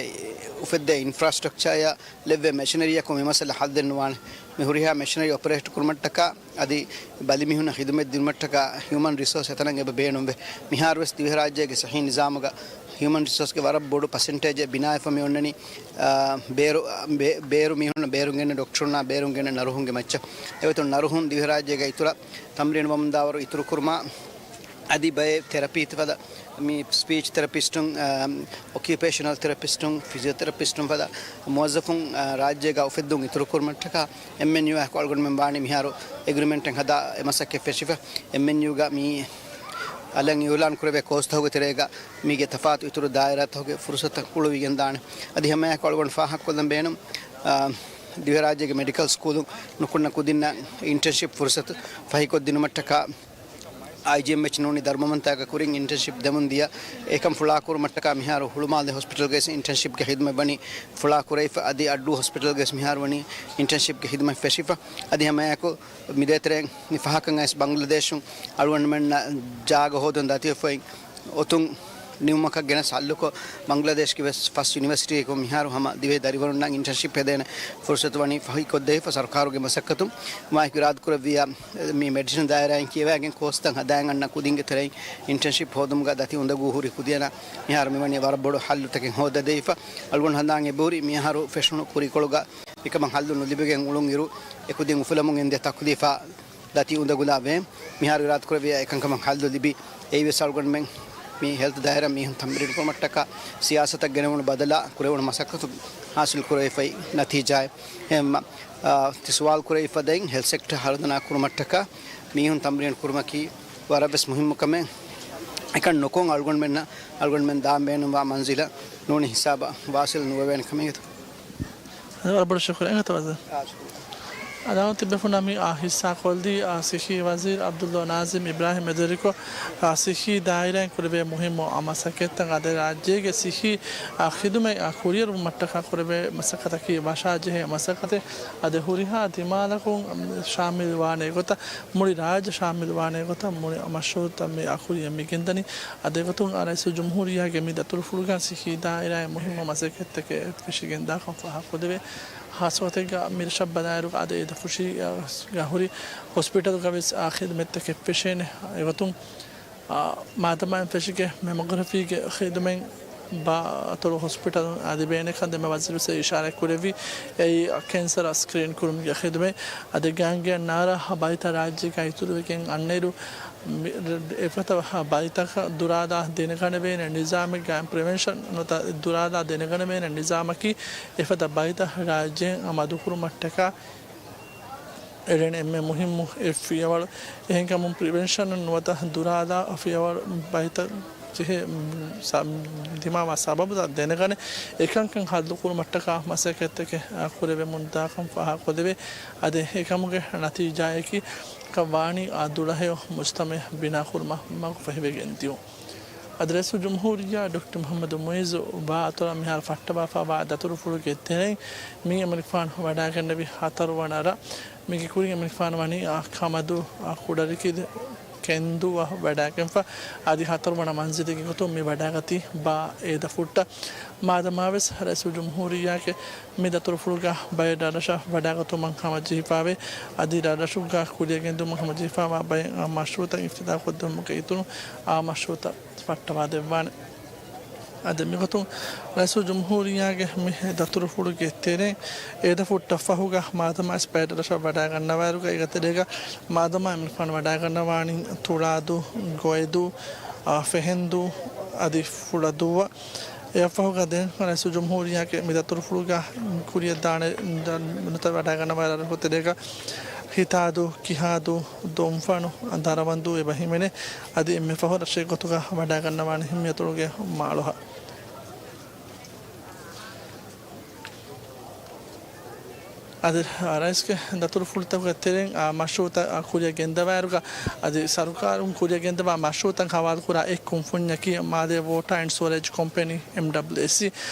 އުފެއްދޭ އިންފްރާސްޓްރަކްޗާއާ ލެއްވޭ މެޝިނަރީއަކުން މި މައްސަލަ ހައްލެއް ނުވާނެ. މި ހުރިހާ މެޝިނަރީ އޮޕަރޭޓް ކުރުމަށްޓަކާ އަދި ބަލިމީހުންނަށް ޚިދުމަތް ދިނުމަށްޓަކާ ހިއުމަން ރިސޯސް އެތަނަށް އެބަ ބޭނުންވޭ. މިހާރުވެސް ދިވެހިރާއްޖޭގެ ސިއްހީ ނިޒާމުގަ ހިއުމަން ރިސޯސްގެ ވަރަށް ބޮޑު ޕަސެންޓޭޖެއް ބިނާވެފަ މި އޮންނަނީ، އާ، ބޭރު، ބޭ-، ބޭރު މީހުންނަށް ބޭރުން ގެންނަ ޑޮކްޓަރުންނާ ބޭރުން ގެންނަ ނަރުހުންގެ މައްޗަށް. އެގޮތުން ނަރުހުން ދިވެހިރާއްޖޭގަ އިތުރަށް ތަމްރީނު ވަމުންދާވަރު އިތުރުކުރުމާ، އަދި ބައެއް ތެރަޕީތައް ފަދަ، މި ސްޕީޗް ތެރަޕިސްޓުން، އާ، އޮކިއުޕޭޝަނަލް ތެރަޕިސްޓުން، ފިޒިއޯތެރަޕިސްޓުން ފަދަ މުވައްޒަފުން، އާ، ރާއްޖޭގަ އުފެއްދުން އިތުރުކުރުމަށްޓަކާ އެމްއެންޔޫއާއެކު އަޅުގަނޑުމެން ވާނީ މިހާރު އެގްރިމެންޓެއް ހަދާ އެ މަސައްކަތް ފެށިފަ. އެމްއެންޔޫގަ މި އަލަށް އިއުލާން ކުރެވޭ ކޯސްތަކުގެ ތެރޭގަ މީގެ ތަފާތު އިތުރު ދާއިރާތަކުގެ ފުރުސަތު ހުޅުވިގެންދާނެ. އަދި ހަމައެއާއެކު އަޅުގަނޑު ފާހަގަކޮށްލަން ބޭނުން، އާ، ދިވެހިރާއްޖޭގެ މެޑިކަލް ސްކޫލުން ނުކުންނަ ކުދިންނަށް އިންޓަރންޝިޕް ފުރުސަތު ފަހިކޮށްދިނުމަށްޓަކާ އައިޖީއެމްއެޗް ނޫނީ ދަރުމަވަންތާގެ ކުރިން އިންޓަރންޝިޕް ދެމުން ދިޔަ. އެކަން ފުޅާކުރުމަށްޓަކާ މިހާރު ހުޅުމާލެ ހޮސްޕިޓަލްގައި އިންޓަރންޝިޕްގެ ޚިދުމަތް ވަނީ ފުޅާކުރެވިފަ. އަދި އައްޑޫ ހޮސްޕިޓަލްގައި މިހާރު ވަނީ އިންޓަރންޝިޕްގެ ޚިދުމަތް ފެށިފަ. އަދި ހަމައެއާއެކު މިދޭތެރެއިން މި ފަހަކަށް އައިސް ބަންގްލަދޭޝުން އަޅުގަނޑުމެންނަށް ޖާގަ ހޯދަން ދަތިވެފައި އޮތުން ނިމުމަކަށް ގެނަސް ހައްލުކޮށް، ބަންގްލަދޭޝްގެ ވެސް ފަސް ޔުނިވަރސިޓީއަކުން މިހާރު ހަމަ ދިވެހި ދަރިވަރުންނަށް އިންޓަރންޝިޕް ހެދޭނެ ފުރުސަތު ވަނީ ފަހިކޮށްދެވިފަ ސަރުކާރުގެ މަސައްކަތުން. މާއެކު އިރާދަ ކުރެއްވިޔާ، މި މެޑިސިން ދާއިރާއިން ކިޔަވައިގެން ކޯސްތައް ހަދާއިން އަންނަ ކުދިންގެ ތެރެއިން އިންޓަރންޝިޕް ހޯދުމުގަ ދަތި އުނދަގޫ ހުރި ކުދިޔަނަށް މިހާރު މިވަނީ ވަރަށް ބޮޑު ހައްލުތަކެއް ހޯދަދެވިފަ. އަޅުގަނޑު ހަނދާން އެބަހުރި މިއަހަރު ފެށުނު ކުރީކޮޅުގަ އެކަމަށް ހައްލު ނުލިބިގެން އުޅުން އިރު، އެކުދިން އުފުލަމުން ގެންދިޔަ ތަކުލީފާ ދަތި އުނދަގުލާ ވޭ. މިހާރު އިރާދަކުރެއްވިޔާ އެކަންކަމަށް ހައްލު ލިބި، އެއީވެސް އަޅުގަނޑުމެން މި ހެލްތު ދާއިރާ މީހުން ތަމްރީނު ކުރުމަށްޓަކާ ސިޔާސަތަށް ގެނެވުނު ބަދަލާ ކުރެވުނު މަސައްކަތު ހާސިލް ކުރެވިފައި ނަތީޖާއެއް. އެހެންމަ، އާ، ތި ސުވާލު ކުރެވި ފަދައިން ހެލްތް ސެކްޓަރ ހަރުދަނާ ކުރުމަށްޓަކާ މީހުން ތަމްރީނު ކުރުމަކީ ވަރަށްވެސް މުހިއްމު ކަމެއް. އެކަން ނުކޮށް އަޅުގަނޑުމެންނަށް އަޅުގަނޑުމެން ދާން ބޭނުންވާ މަންޒިލަށް ނޫނީ ހިސާބަށް ވާސިލް ނުވެވޭނެ ކަމެއް. ވަރަށް ބޮޑަށް ޝުކުރިއްޔާ އިނގޭތޯ ވަޒީރު. އަދާ ތިބޭފުޅުންނަށް މި ހިއްސާކޮށްދީ، އާ، ސިއްހީ ވަޒީރު ޢަބްދުﷲ ނާޒިމް އިބްރާހިމް މެދުވެރިކޮށް، އާ، ސިއްހީ ދާއިރާއިން ކުރެވޭ މުހިއްމު މަސައްކަތްތައް، އަދި ރާއްޖޭގެ ސިއްހީ، އާ، ޚިދުމަތް، އާ، ކުރިއެރުވުމަށްޓަކާ ކުރެވޭ މަސައްކަތަކީ ވަށާޖެހޭ މަސައްކަތެއް. އަދި ހުރިހާ ދިމާލަކުން ޝާމިލް ވާނެ ގޮތަށް، މުޅި ރާއްޖެ ޝާމިލް ވާނެ ގޮތަށް، މުޅި މަޝްރޫޢުތައް މި އަ ކުރިއަށް މި ގެންދަނީ. އަދި އެގޮތުން އާ ރައީސުލްޖުމްހޫރިއްޔާގެ މި ދަތުރުފުޅުގަ ސިއްހީ ދާއިރާއިން މުހިއްމު މަސައްކަތްތަކެއް ފެށިގެންދާކަން ފާހަގަކުރެވޭ. ހާއްސަގޮތެއްގަ މި ރަށަށް ބަލާއިރުގަ އަދި އޭދަފުށީގަ ހުރި ހޮސްޕިޓަލުގަވެސް އާ ޚިދުމަތްތަކެއް ފެށޭނެ. އެގޮތުން އާ، މާދަމާއިން ފެށިގެން މެމޮގްރަފީގެ ޚިދުމަތް ބާ އަތޮޅު ހޮސްޕިޓަލުން އަދި ބޭނެކަން ދެމެ ވަޒީރު އިޝާރާތް ކުރެއްވި. އެއީ ކެންސަރ ސްކްރީން ކުރުމުގެ ޚިދުމަތް. އަދި ގާނގިއަށް ނާރާ ބައިތައް ރާއްޖޭގަ އިތުރުވެގެން އަންނައިރު، މި-، އެފަދަ ބައިތަކަށް ދުރާލާ ދެނެގަނެވޭނެ ނިޒާމެއްގައި ޕްރިވެންޝަން ނުވަތަ ދުރާލާ ދެނެގަނެވޭނެ ނިޒާމަކީ އެފަދަ ބައިތައް ރާއްޖޭން މަދުކުރުމަށްޓަކާ އެޅެން އެންމެ މުހިއްމު އެއް ފިޔަވަޅު. އެހެންކަމުން ޕްރިވެންޝަން ނުވަތަ ދުރާލާ ފިޔަވަޅު ބައިތައް ޖެހޭ، ސަ-، ދިމާވާ ސަބަބުތައް ދެނެގަނެ، އެކަންކަން ހައްލުކުރުމަށްޓަކާ މަސައްކަތްތަކެއް ކުރެވެމުންދާކަން ފާހަގަކޮށްދެވޭ. އަދި އެކަމުގެ ނަތީޖާއަކީ ކަން ވާނީ އާ ދުޅަހެޔޮ މުޖްތަމައެއް ބިނާކުރުމަށް މަގުފަހިވެގެން ދިޔުން. އަދި ރައީސުލްޖުމްހޫރިއްޔާ ޑޮކްޓަރ މުޙައްމަދު މުޢިއްޒު ބާ އަތޮޅަށް މިހާރު ފައްޓަވާފައިވާ ދަތުރުފުޅުގެ ތެރެއިން މިއީ އެމަނިކުފާނު ވަޑައިގެންނެވި ހަތަރުވަނަ ރަށް. މީގެ ކުރިން އެމަނިކުފާނު ވަނީ އާ ކަމަދޫ، އާ ކުޑަރިކިލެ، ކެންދޫއަށް ވަޑައިގެންފަ. އަދި ހަތަރުވަނަ މަންޒިލެއްގެ ގޮތުން މި ވަޑައިގަތީ ބާ އޭދަފުއްޓަށް. މާދަމާވެސް ރައީސުލްޖުމްހޫރިއްޔާގެ މި ދަތުރުފުޅުގަ ބައެއް ރަށްރަށަށް ވަޑައިގަތުމަށް ހަމަޖެހިފައިވޭ. އަދި ރަށްރަށުގަ ކުރިއަށް ގެންދިއުމަށް ހަމަޖެހިފައިވާ ބައެއް މަޝްރޫޢުތައް އިފްތިތާޙުކޮށްދިއުމުގެ އިތުރުން އާ މަޝްރޫޢުތައް ފައްޓަވާދެއްވާނެ. އަދި މިގޮތުން ރައީސުލްޖުމްހޫރިއްޔާގެ މި ދަތުރުފުޅުގެ ތެރެއިން އޭދަފުއްޓަށް ފަހުގަ މާދަމާވެސް ބައެއް ރަށަށް ވަޑައިގަންނަވާއިރުގަ އޭގެ ތެރޭގަ މާދަމާ އެމަނިކުފާނު ވަޑައިގަންނަވާނީ ތުޅާދޫ، ގޮއެދޫ، އާ، ފެހެންދޫ އަދި ފުޅަދޫއަށް. އެއަށްފަހުގަ ދެން ރައީސުލްޖުމްހޫރިއްޔާގެ މި ދަތުރުފުޅުގަ ކުރިއަށްދާނެ ނުތަ ވަޑައިގަންނަވާ ރަށްރަށުގެ ތެރޭގަ ހިތާދޫ، ކިހާދޫ، ދޮންފަނު، ދަރަވަންދޫ އެބަ ހިމެނޭ. އަދި އެންމެ ފަހު ރަށެއް ގޮތުގަ ވަޑައިގަންނަވާނެ މި އަތޮޅުގެ މާޅޮހަށް. އަދި ރައީސްގެ ދަތުރުފުޅުތަކުގެ ތެރެއިން އާ މަޝްރޫޢުތައް ކުރިއަށް ގެންދަވާއިރުގަ، އަދި ސަރުކާރުން ކުރިއަށް ގެންދަވާ މަޝްރޫޢުތައް ހަވާލުކުރާ އެއް ކުންފުންޏަކީ މާލޭ ވޯޓާ އެންޑް ސުވަރޭޖް ކޮމްޕެނީ، އެމްޑަބްލިއުއެސްސީ.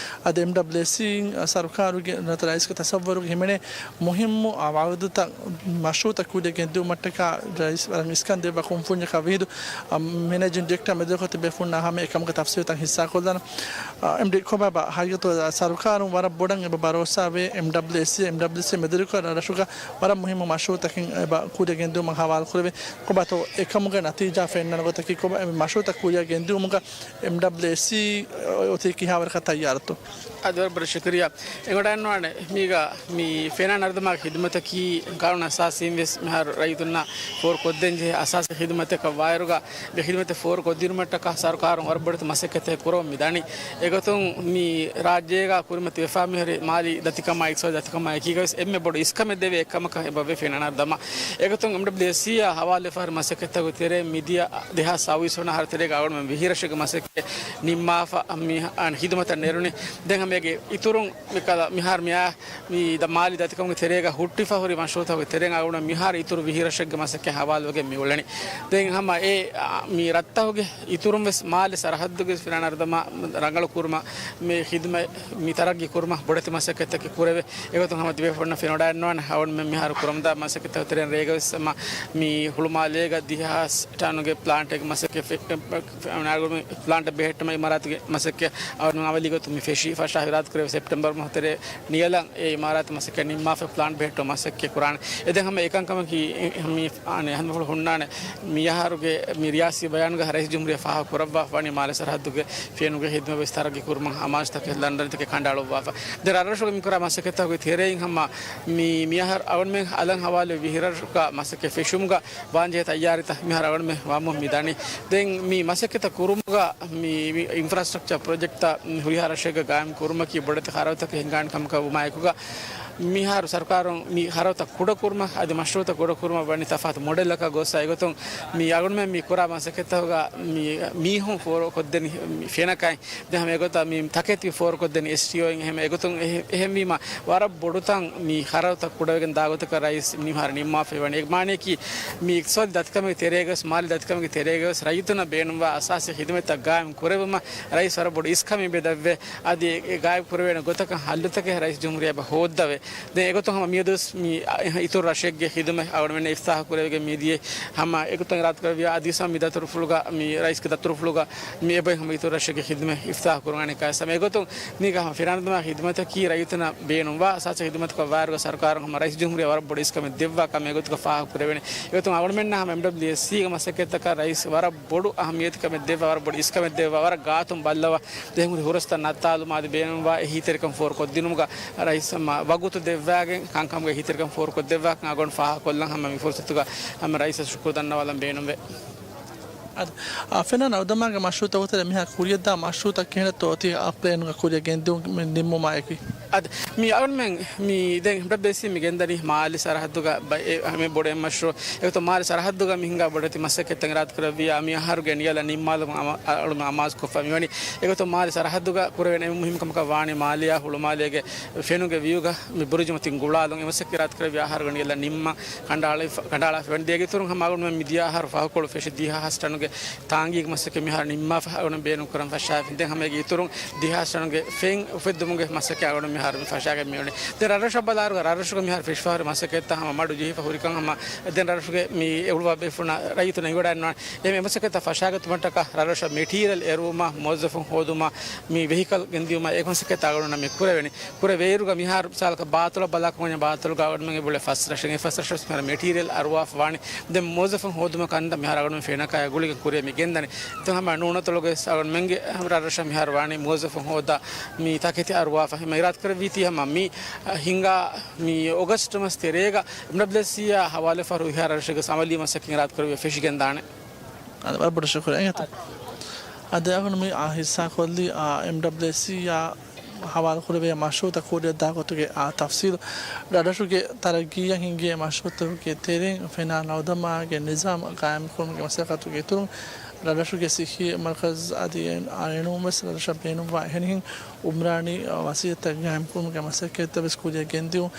އަދި އެމްޑަބްލިއުއެސްސީ ސަރުކާރުގެ ނުވަތަ ރައީސްގެ ތަސައްވަރުގަ ހިމެނޭ މުހިއްމު އާ ވައުދުތައް މަޝްރޫޢުތައް ކުރިއަށް ގެންދިއުމަށްޓަކާ ރައީސް ވަރަށް އިސްކަން ދެއްވާ ކުންފުންޏަކާ ވިހިދު މެނޭޖިން ޑިރެކްޓަރ މެދުވެރިކޮށް ތިބޭފުޅުންނާ ހަމަ އެކަމުގެ ތަފްސީލުތައް ހިއްސާކޮށްލާނަން. އެމްޑީ ކޮބާބާ ހަގީގަތުގަ ސަރުކާރުން ވަރަށް ބޮޑަށް އެބަ ބަރޯސާވޭ އެމްޑަބްލިއުއެސްސީ، އެމްޑަބްލިއުއެސްސީ މެދުވެރިކޮށް ރަށުގަ ވަރަށް މުހިއްމު މަޝްރޫޢުތަކެއް އެބަ ކުރިއަށް ގެންދިއުމަށް ހަވާލުކުރެވޭ. ކޮބާތޯ އެކަމުގެ ނަތީޖާ ފެންނަން ގޮތަކީ ކޮބާ އެ މަޝްރޫޢުތައް ކުރިއަށް ގެންދިއުމުގަ އެމްޑަބްލިއުއެސްސީ އޮތީ ކިހާވަރަކަށް ތައްޔާރަތޯ؟ އަދި ވަރަށް ބޮޑަށް ޝުކުރިއްޔާ. އެނގިވަޑައިގަންނަވާނެ މީގަ މި ފެނާން އަރިދަމާގެ ޚިދުމަތަކީ ގާނޫނު އަސާސީން ވެސް މިހާރު ރައްޔިތުންނަށް ފޯރުކޮށްދޭން ޖެހޭ އަސާސީ ޚިދުމަތެއް ވާއިރުގަ، މި ޚިދުމަތެއް ފޯރުކޮށްދިނުމަށްޓަކާ ސަރުކާރުން ވަރަށް ބޮޑެތި މަސައްކަތެއް ކުރަމުން މިދަނީ. އެގޮތުން މި ރާއްޖޭގަ ކުރިމަތިވެފާ މިހުރި މާލީ ދަތިކަމާ، އިޤްތިޞާދީ ދަތިކަމާ އެކީގަވެސް އެންމެ ބޮޑު އިސްކަމެއް ދެވޭ އެއްކަމަކަށް އެބަވޭ ފެނާން އަރިދަމާ. އެގޮތުން އެމްޑަބްލިއުއެސްސީއާ ހަވާލުވެފަހުރި މަސައްކަތްތަކުގެ ތެރޭ މިދިޔަ ދެހާސް ސައުވީސް ވަނަ އަހަރު ތެރޭގަ އަޅުގަނޑުމެން ވިހި ރަށެއްގެ މަސައްކަތް ނިންމާފަ މި ޚިދުމަތަށް ނެރުނީ. ދެން ހަމަ އޭގެ އިތުރުން މިކަލަ މިހާރު މިއާ މި ދަ މާލީ ދަތިކަމުގެ ތެރޭގަ ހުއްޓިފަ ހުރި މަޝްރޫޢުތަކުގެ ތެރެއިން އަޅުގަނޑު މިހާރު އިތުރު ވިހި ރަށެއްގެ މަސައްކަތް ހަވާލުވެގެން މި އުޅެނީ. ދެން ހަމަ އެ، އާ، މި ރަށްތަކުގެ އިތުރުން ވެސް މާލެ ސަރަހައްދުގެ ފެނާން އަރިދަމާ ރަނގަޅު ކުރުމަށް މި ޚިދުމަތް މި ތަރައްގީ ކުރުމަށް ބޮޑެތި މަސައްކަތްތަކެއް ކުރެވޭ. އެގޮތުން ހަމަ ތިބޭފުޅުންނަށް ފެނިވަޑައިގަންނަވާނެ އަޅުގަނޑުމެން މިހާރު ކުރަމުންދާ މަސައްކަތްތަކުގެ ތެރެއިން ރޭގަވެސް ހަމަ މި ހުޅުމާލޭގަ ދިހަ ހާސް ޓަނުގެ ޕްލާންޓެއްގެ މަސައްކަތް ފެ-، ޕްލާންޓެއް ބެހެއްޓުމަށް އިމާރާތުގެ މަސައްކަތް އަޅުގަނޑު އަމަލީ ގޮތުން މި ފެށީ. ފަށާ އިރާދަކުރެވޭ ސެޕްޓެމްބަރު މަހު ތެރޭ ނިޔަލަށް އެ އިމާރާތު މަސައްކަތް ނިންމާފަ ޕްލާންޓް ބެހެއްޓުމަށް މަސައްކަތް ކުރާނެ. އެ ދެން ހަމަ އެކަންކަމަކީ މި އަނެއް ހަނދުމަފުޅު ހުންނާނެ. މި އަހަރުގެ މި ރިޔާސީ ބަޔާނުގަ ރައީސް ޖުމްހޫރިއްޔާ ފާހަގަ ކުރައްވާފަ ވަނީ މާލެ ސަރަހައްދުގެ ފެނުގެ ޚިދުމަތް ވެސް ތަރައްގީ ކުރުމަށް އަމާޒުތަކެއް ލަންޑަންތަކެއް ކަނޑައަޅުއްވާފަ. ދެން ރަށްރަށުގެ މި ކުރާ މަސައްކަތްތަކުގެ ތެރެއިން ހަމަ މި މިއަހަރު އަޅުގަނޑުމެން އަލަށް ހަވާލުވި ވިހި ރަށުގަ މަސައްކަތް ފެށުމުގަ ވާންޖެހޭ ތައްޔާރީތައް މިހާރު އަޅުގަނޑުމެން ވަމުން މި ދަނީ. ދެން މި މަސައްކަތްތައް ކުރުމުގަ މި، މި އިންފްރާސްޓްރަކްޗަރ ޕްރޮޖެކްޓްތައް މި ހުރިހާ ރަށެއްގަ ގާއިމް ކުރުމަކީ ބޮޑެތި ޚަރަދުތަކެއް ހިނގާނެ ކަމަކަށް ވުމާއެކުގަ، މިހާރު ސަރުކާރުން މި ހަރަދުތައް ކުޑަކުރުމަށް އަދި މަޝްރޫއުތައް ކުޑަކުރުމަށް ވަނީ ތަފާތު މޮޑެލްއަކަށް ގޮސް، އެގޮތުން މި އަޅުގަނޑުމެން މި ކުރާ މަސައްކަތްތަކުގަ މި މީހުން ފޯރުކޮށްދެނީ މި ފެނަކައި. ދެން ހަމަ އެގޮތަށް މި ތަކެތި ފޯރުކޮށްދެނީ އެސްޓީއޯއިން. އެހެން އެގޮތުން އެހެ-، އެހެންވީމަ ވަރަށް ބޮޑުތަން މި ހަރަދުތައް ކުޑަވެގެން ދާ ގޮތަކަށް ރައީސް މިހާރު ނިންމާފައި ވަނީ. އެ މާނަޔަކީ މި އިޤްތިޞާދީ ދަތިކަމެއްގެ ތެރޭގަވެސް، މާލީ ދަތިކަމެއްގެ ތެރޭގަވެސް ރައްޔިތުންނަށް ބޭނުންވާ އަސާސީ ޚިދުމަތްތައް ގާއިމް ކުރެވުމަށް ރައީސް ވަރަށް ބޮޑު އިސްކަމެއް ބެދައްވޭ. އަދި އެ ގާއިމް ކުރެވޭނެ ގޮތަކަށް ހައްލުތަކެއް ރައީސް ޖުމްހޫރިއްޔާ އެބަ ހޯއްދަވޭ. ދެން އެގޮތުން ހަމަ މިއަދުވެސް މި އިތުރު ރަށެއްގެ ޚިދުމަތް އަޅުގަނޑުމެން އިފްތާޙު ކުރެވިގެން މިދިޔަ ހަމަ އެގޮތުން އިރާދަކުރެއްވިޔާ އަދިވެސް މި ދަތުރުފުޅުގަ މި ރައީސްގެ ދަތުރުފުޅުގަ މި އެބައި ހަމަ އިތުރު ރަށެއްގެ ޚިދުމަތް އިފްތާޙު ކުރުން އަނެއްކާ ހަމަ އެގޮތުން މީގަ ހަމަ ފިރާނަދުމާ ޚިދުމަތަކީ ރައްޔިތުންނަށް ބޭނުންވާ އަސާސީ ޚިދުމަތަކަށް ވާއިރުގަ ސަރުކާރުން ހަމަ ރައީސް ޖުމްހޫރިއްޔާ ވަރަށް ބޮޑު އިސްކަމެއް ދެއްވާ ކަމަށް އެގޮތުގަ ފާހަގަ ކުރެވެނީ. އެގޮތުން އަޅުގަނޑުމެންނަށް ހަމަ އެމްޑަބްލިއުއެސްސީގެ މަސައްކަތްތަކަށް ރައީސް ވަރަށް ބޮޑު އަހައްމިއްޔަތުކަމެއް ދެއްވާ، ވަރަށް ބޮޑު އިސްކަމެއް ދެއްވާ، ވަރަށް ގާތުން ބައްލަވާ ދެން ހުރި ހުރަސްތައް ނައްތާލުމަށް އަދި ބޭނުންވާ އެހީތެރިކަން ފޯރުކޮށްދިނުމުގަ ރައީސް ހަމަ ވަގުތު ދެއްވާގެން ކަންކަމުގެ އެހީތެރިކަން ފޯރުކޮށްދެއްވާކަން އަޅުގަނޑު ފާހަގަކޮށްލަން ހަމަ މި ފުރުސަތުގަ ހަމަ ރައީސަށް ޝުކުރު ދަންނަވާލަން ބޭނުންވޭ. އަދި، އާ، ފެނާން އަޅުދަމާގެ މަޝްރޫޢުތައް އޮތެރެ މިހާ ކުރިޔަށްދާ މަޝްރޫޢުތައް ކިހިނެއްތޯ އޮތީ އާ ޕްލޭނުގަ ކުރިޔަށް ގެންދިއުން ނިންމުމާއެކީ؟ އަދި މި އަޅުމެން މި ދެން އެމްޑަބްލިއުއެސްސީ މި ގެންދަނީ މާލެ ސަރަހައްދުގަ ބަ-، އެ ހަމަ ބޮޑެއް މަޝްރޫޢު. އެގޮތުން މާލެ ސަރަހައްދުގަ މި ހިނގާ ބޮޑެތި މަސައްކަތްތައް އިރާދަކުރެއްވިޔާ މި އަހަރުގެ ނިޔަލަށް ނިންމާލުމަށް އަމަ-، އަޅުމެން އަމާޒުކޮށްފަ މިވަނީ. އެގޮތުން މާލެ ސަރަހައްދުގަ ކުރެވޭނެ އެންމެ މުހިއްމު ކަމަކަށް ވާނީ މާލެއާ ހުޅުމާލޭގެ ފެނުގެ ވިއުގަ މި ބުރުޖު މަތިން ގުޅާލުން އެ މަސައްކަތް އިރާދަކުރެއްވިޔާ އަހަރުގެ ނިޔަލަށް ނިންމަން ކަނޑައަޅާފަ، ކަނޑައަޅާފަ ވަނީ. ދެގެ އިތުރުން ހަމަ އަޅުގަނޑުމެން މިދިޔަ އަހަރު ފަހުކޮޅު ފެށި ދިހަ ހާސް ޓަނުގެ ތާނގީގެ މަސައްކަތް މިހާރު ނިންމާފަ އަޅުގަނޑު ބޭނުންކުރަން ފަށާފިން. ދެން ހަމަ އޭގެ އިތުރުން ދިހަ ހާސް ޓަނުގެ ފެން އުފެއްދުމުގެ މަސައްކަތް އަޅުގަނޑު މިހާރު މި ފަށާގެން މިވަނީ. ދެން ރަށްރަށަށް ބަލާއިރުގަ ރަށްރަށުގެ މިހާރު ފެށިފަހުރި މަސައްކަތްތައް ހަމަ މަޑު ޖެހިފަ ހުރިކަން ހަމަ ދެން ރަށުގެ މި އެއުޅުވާ ބޭފުޅުންނަށް ރައްޔިތުންނަށް އިވިއަޑައިންނާނެ. އެ މަސައްކަތްތައް ފަށާގަތުމަށްޓަކާ ރަށްރަށަށް މެޓީރިއަލް އެރުވުމަށް، މުވައްޒަފުން ހޯދުމަށް، މި ވެހިކަލް ގެންދިއުމަށް އެ މަސައްކަތް އަޅުގަނޑުމެންނަށް މި ކުރެވެނީ. ކުރެވޭއިރުގަ މިހާރު މިސާލަކަށް ބާތުލަށް ބަލާކަމަށް ބާތުލުގަ އަޅުގަނޑުމެން އެބައުޅޭ ފަސް ރަށެއް، އެ ފަސް ރަށަށް މިހާރު މެޓީރިއަލް އަރުވާފަ ވާނީ. ދެން މުވައްޒަފުން ހޯދުމަށް ކަންތައް މިހާރު އަޅުގަނޑުމެން ފެނަކައި ގުޅިގެން ކުރިޔަށް މި ގެންދަނީ. އެތަން ހަމަ ނޫނަތޮޅުގެ އަޅުގަނޑުމެންގެ ރަށްރަށަށް މިހާރު ވާނީ މުވައްޒަފުން ހޯދާ މި ތަކެތި އަރުވާފަ. މި އިރާދަކުރެއްވީތީ ހަމަ މި ހިނގާ މި އޮގަސްޓް މަސް ތެރޭގަ އެމްޑަބްލިއުއެސްސީއާ ހަވާލުވެފަ ހުރި ހަ ރަށެއްގެ އަމަލީ މަސައްކަތް އިރާދަކުރެއްވިޔާ ފެށިގެންދާނެ. އަދި ވަރަށް ބޮޑަށް ޝުކުރިއްޔާ. އަދި އަޅުގަނޑު މި އާ ހިއްސާކޮށްލީ އާ އެމްޑަބްލިއުއެސްސީއާ ހަވާލުކުރެވޭ މަޝްރޫޢުތައް ކުރިއަށްދާ ގޮތުގެ އާ ތަފްސީލު. ރަށްރަށުގެ ތަރައްގީއަށް ހިނގޭ މަޝްރޫޢުތަކުގެ ތެރެއިން ފެނާން އަޅުދަމާގެ ނިޒާމް ގާއިމްކުރުމުގެ މަސައްކަތުގެ އިތުރުން، ރަށްރަށުގެ ސިއްހީ މަރުކަޒް އަދި އެ-، އެނޫންވެސް ރަށްރަށަށް ބޭނުންވާ އެހެނިހެން އުމްރާނީ ވަސީލަތްތައް ގާއިމްކުރުމުގެ މަސައްކަތްތައް ވެސް ކުރިއަށް ގެންދިއުން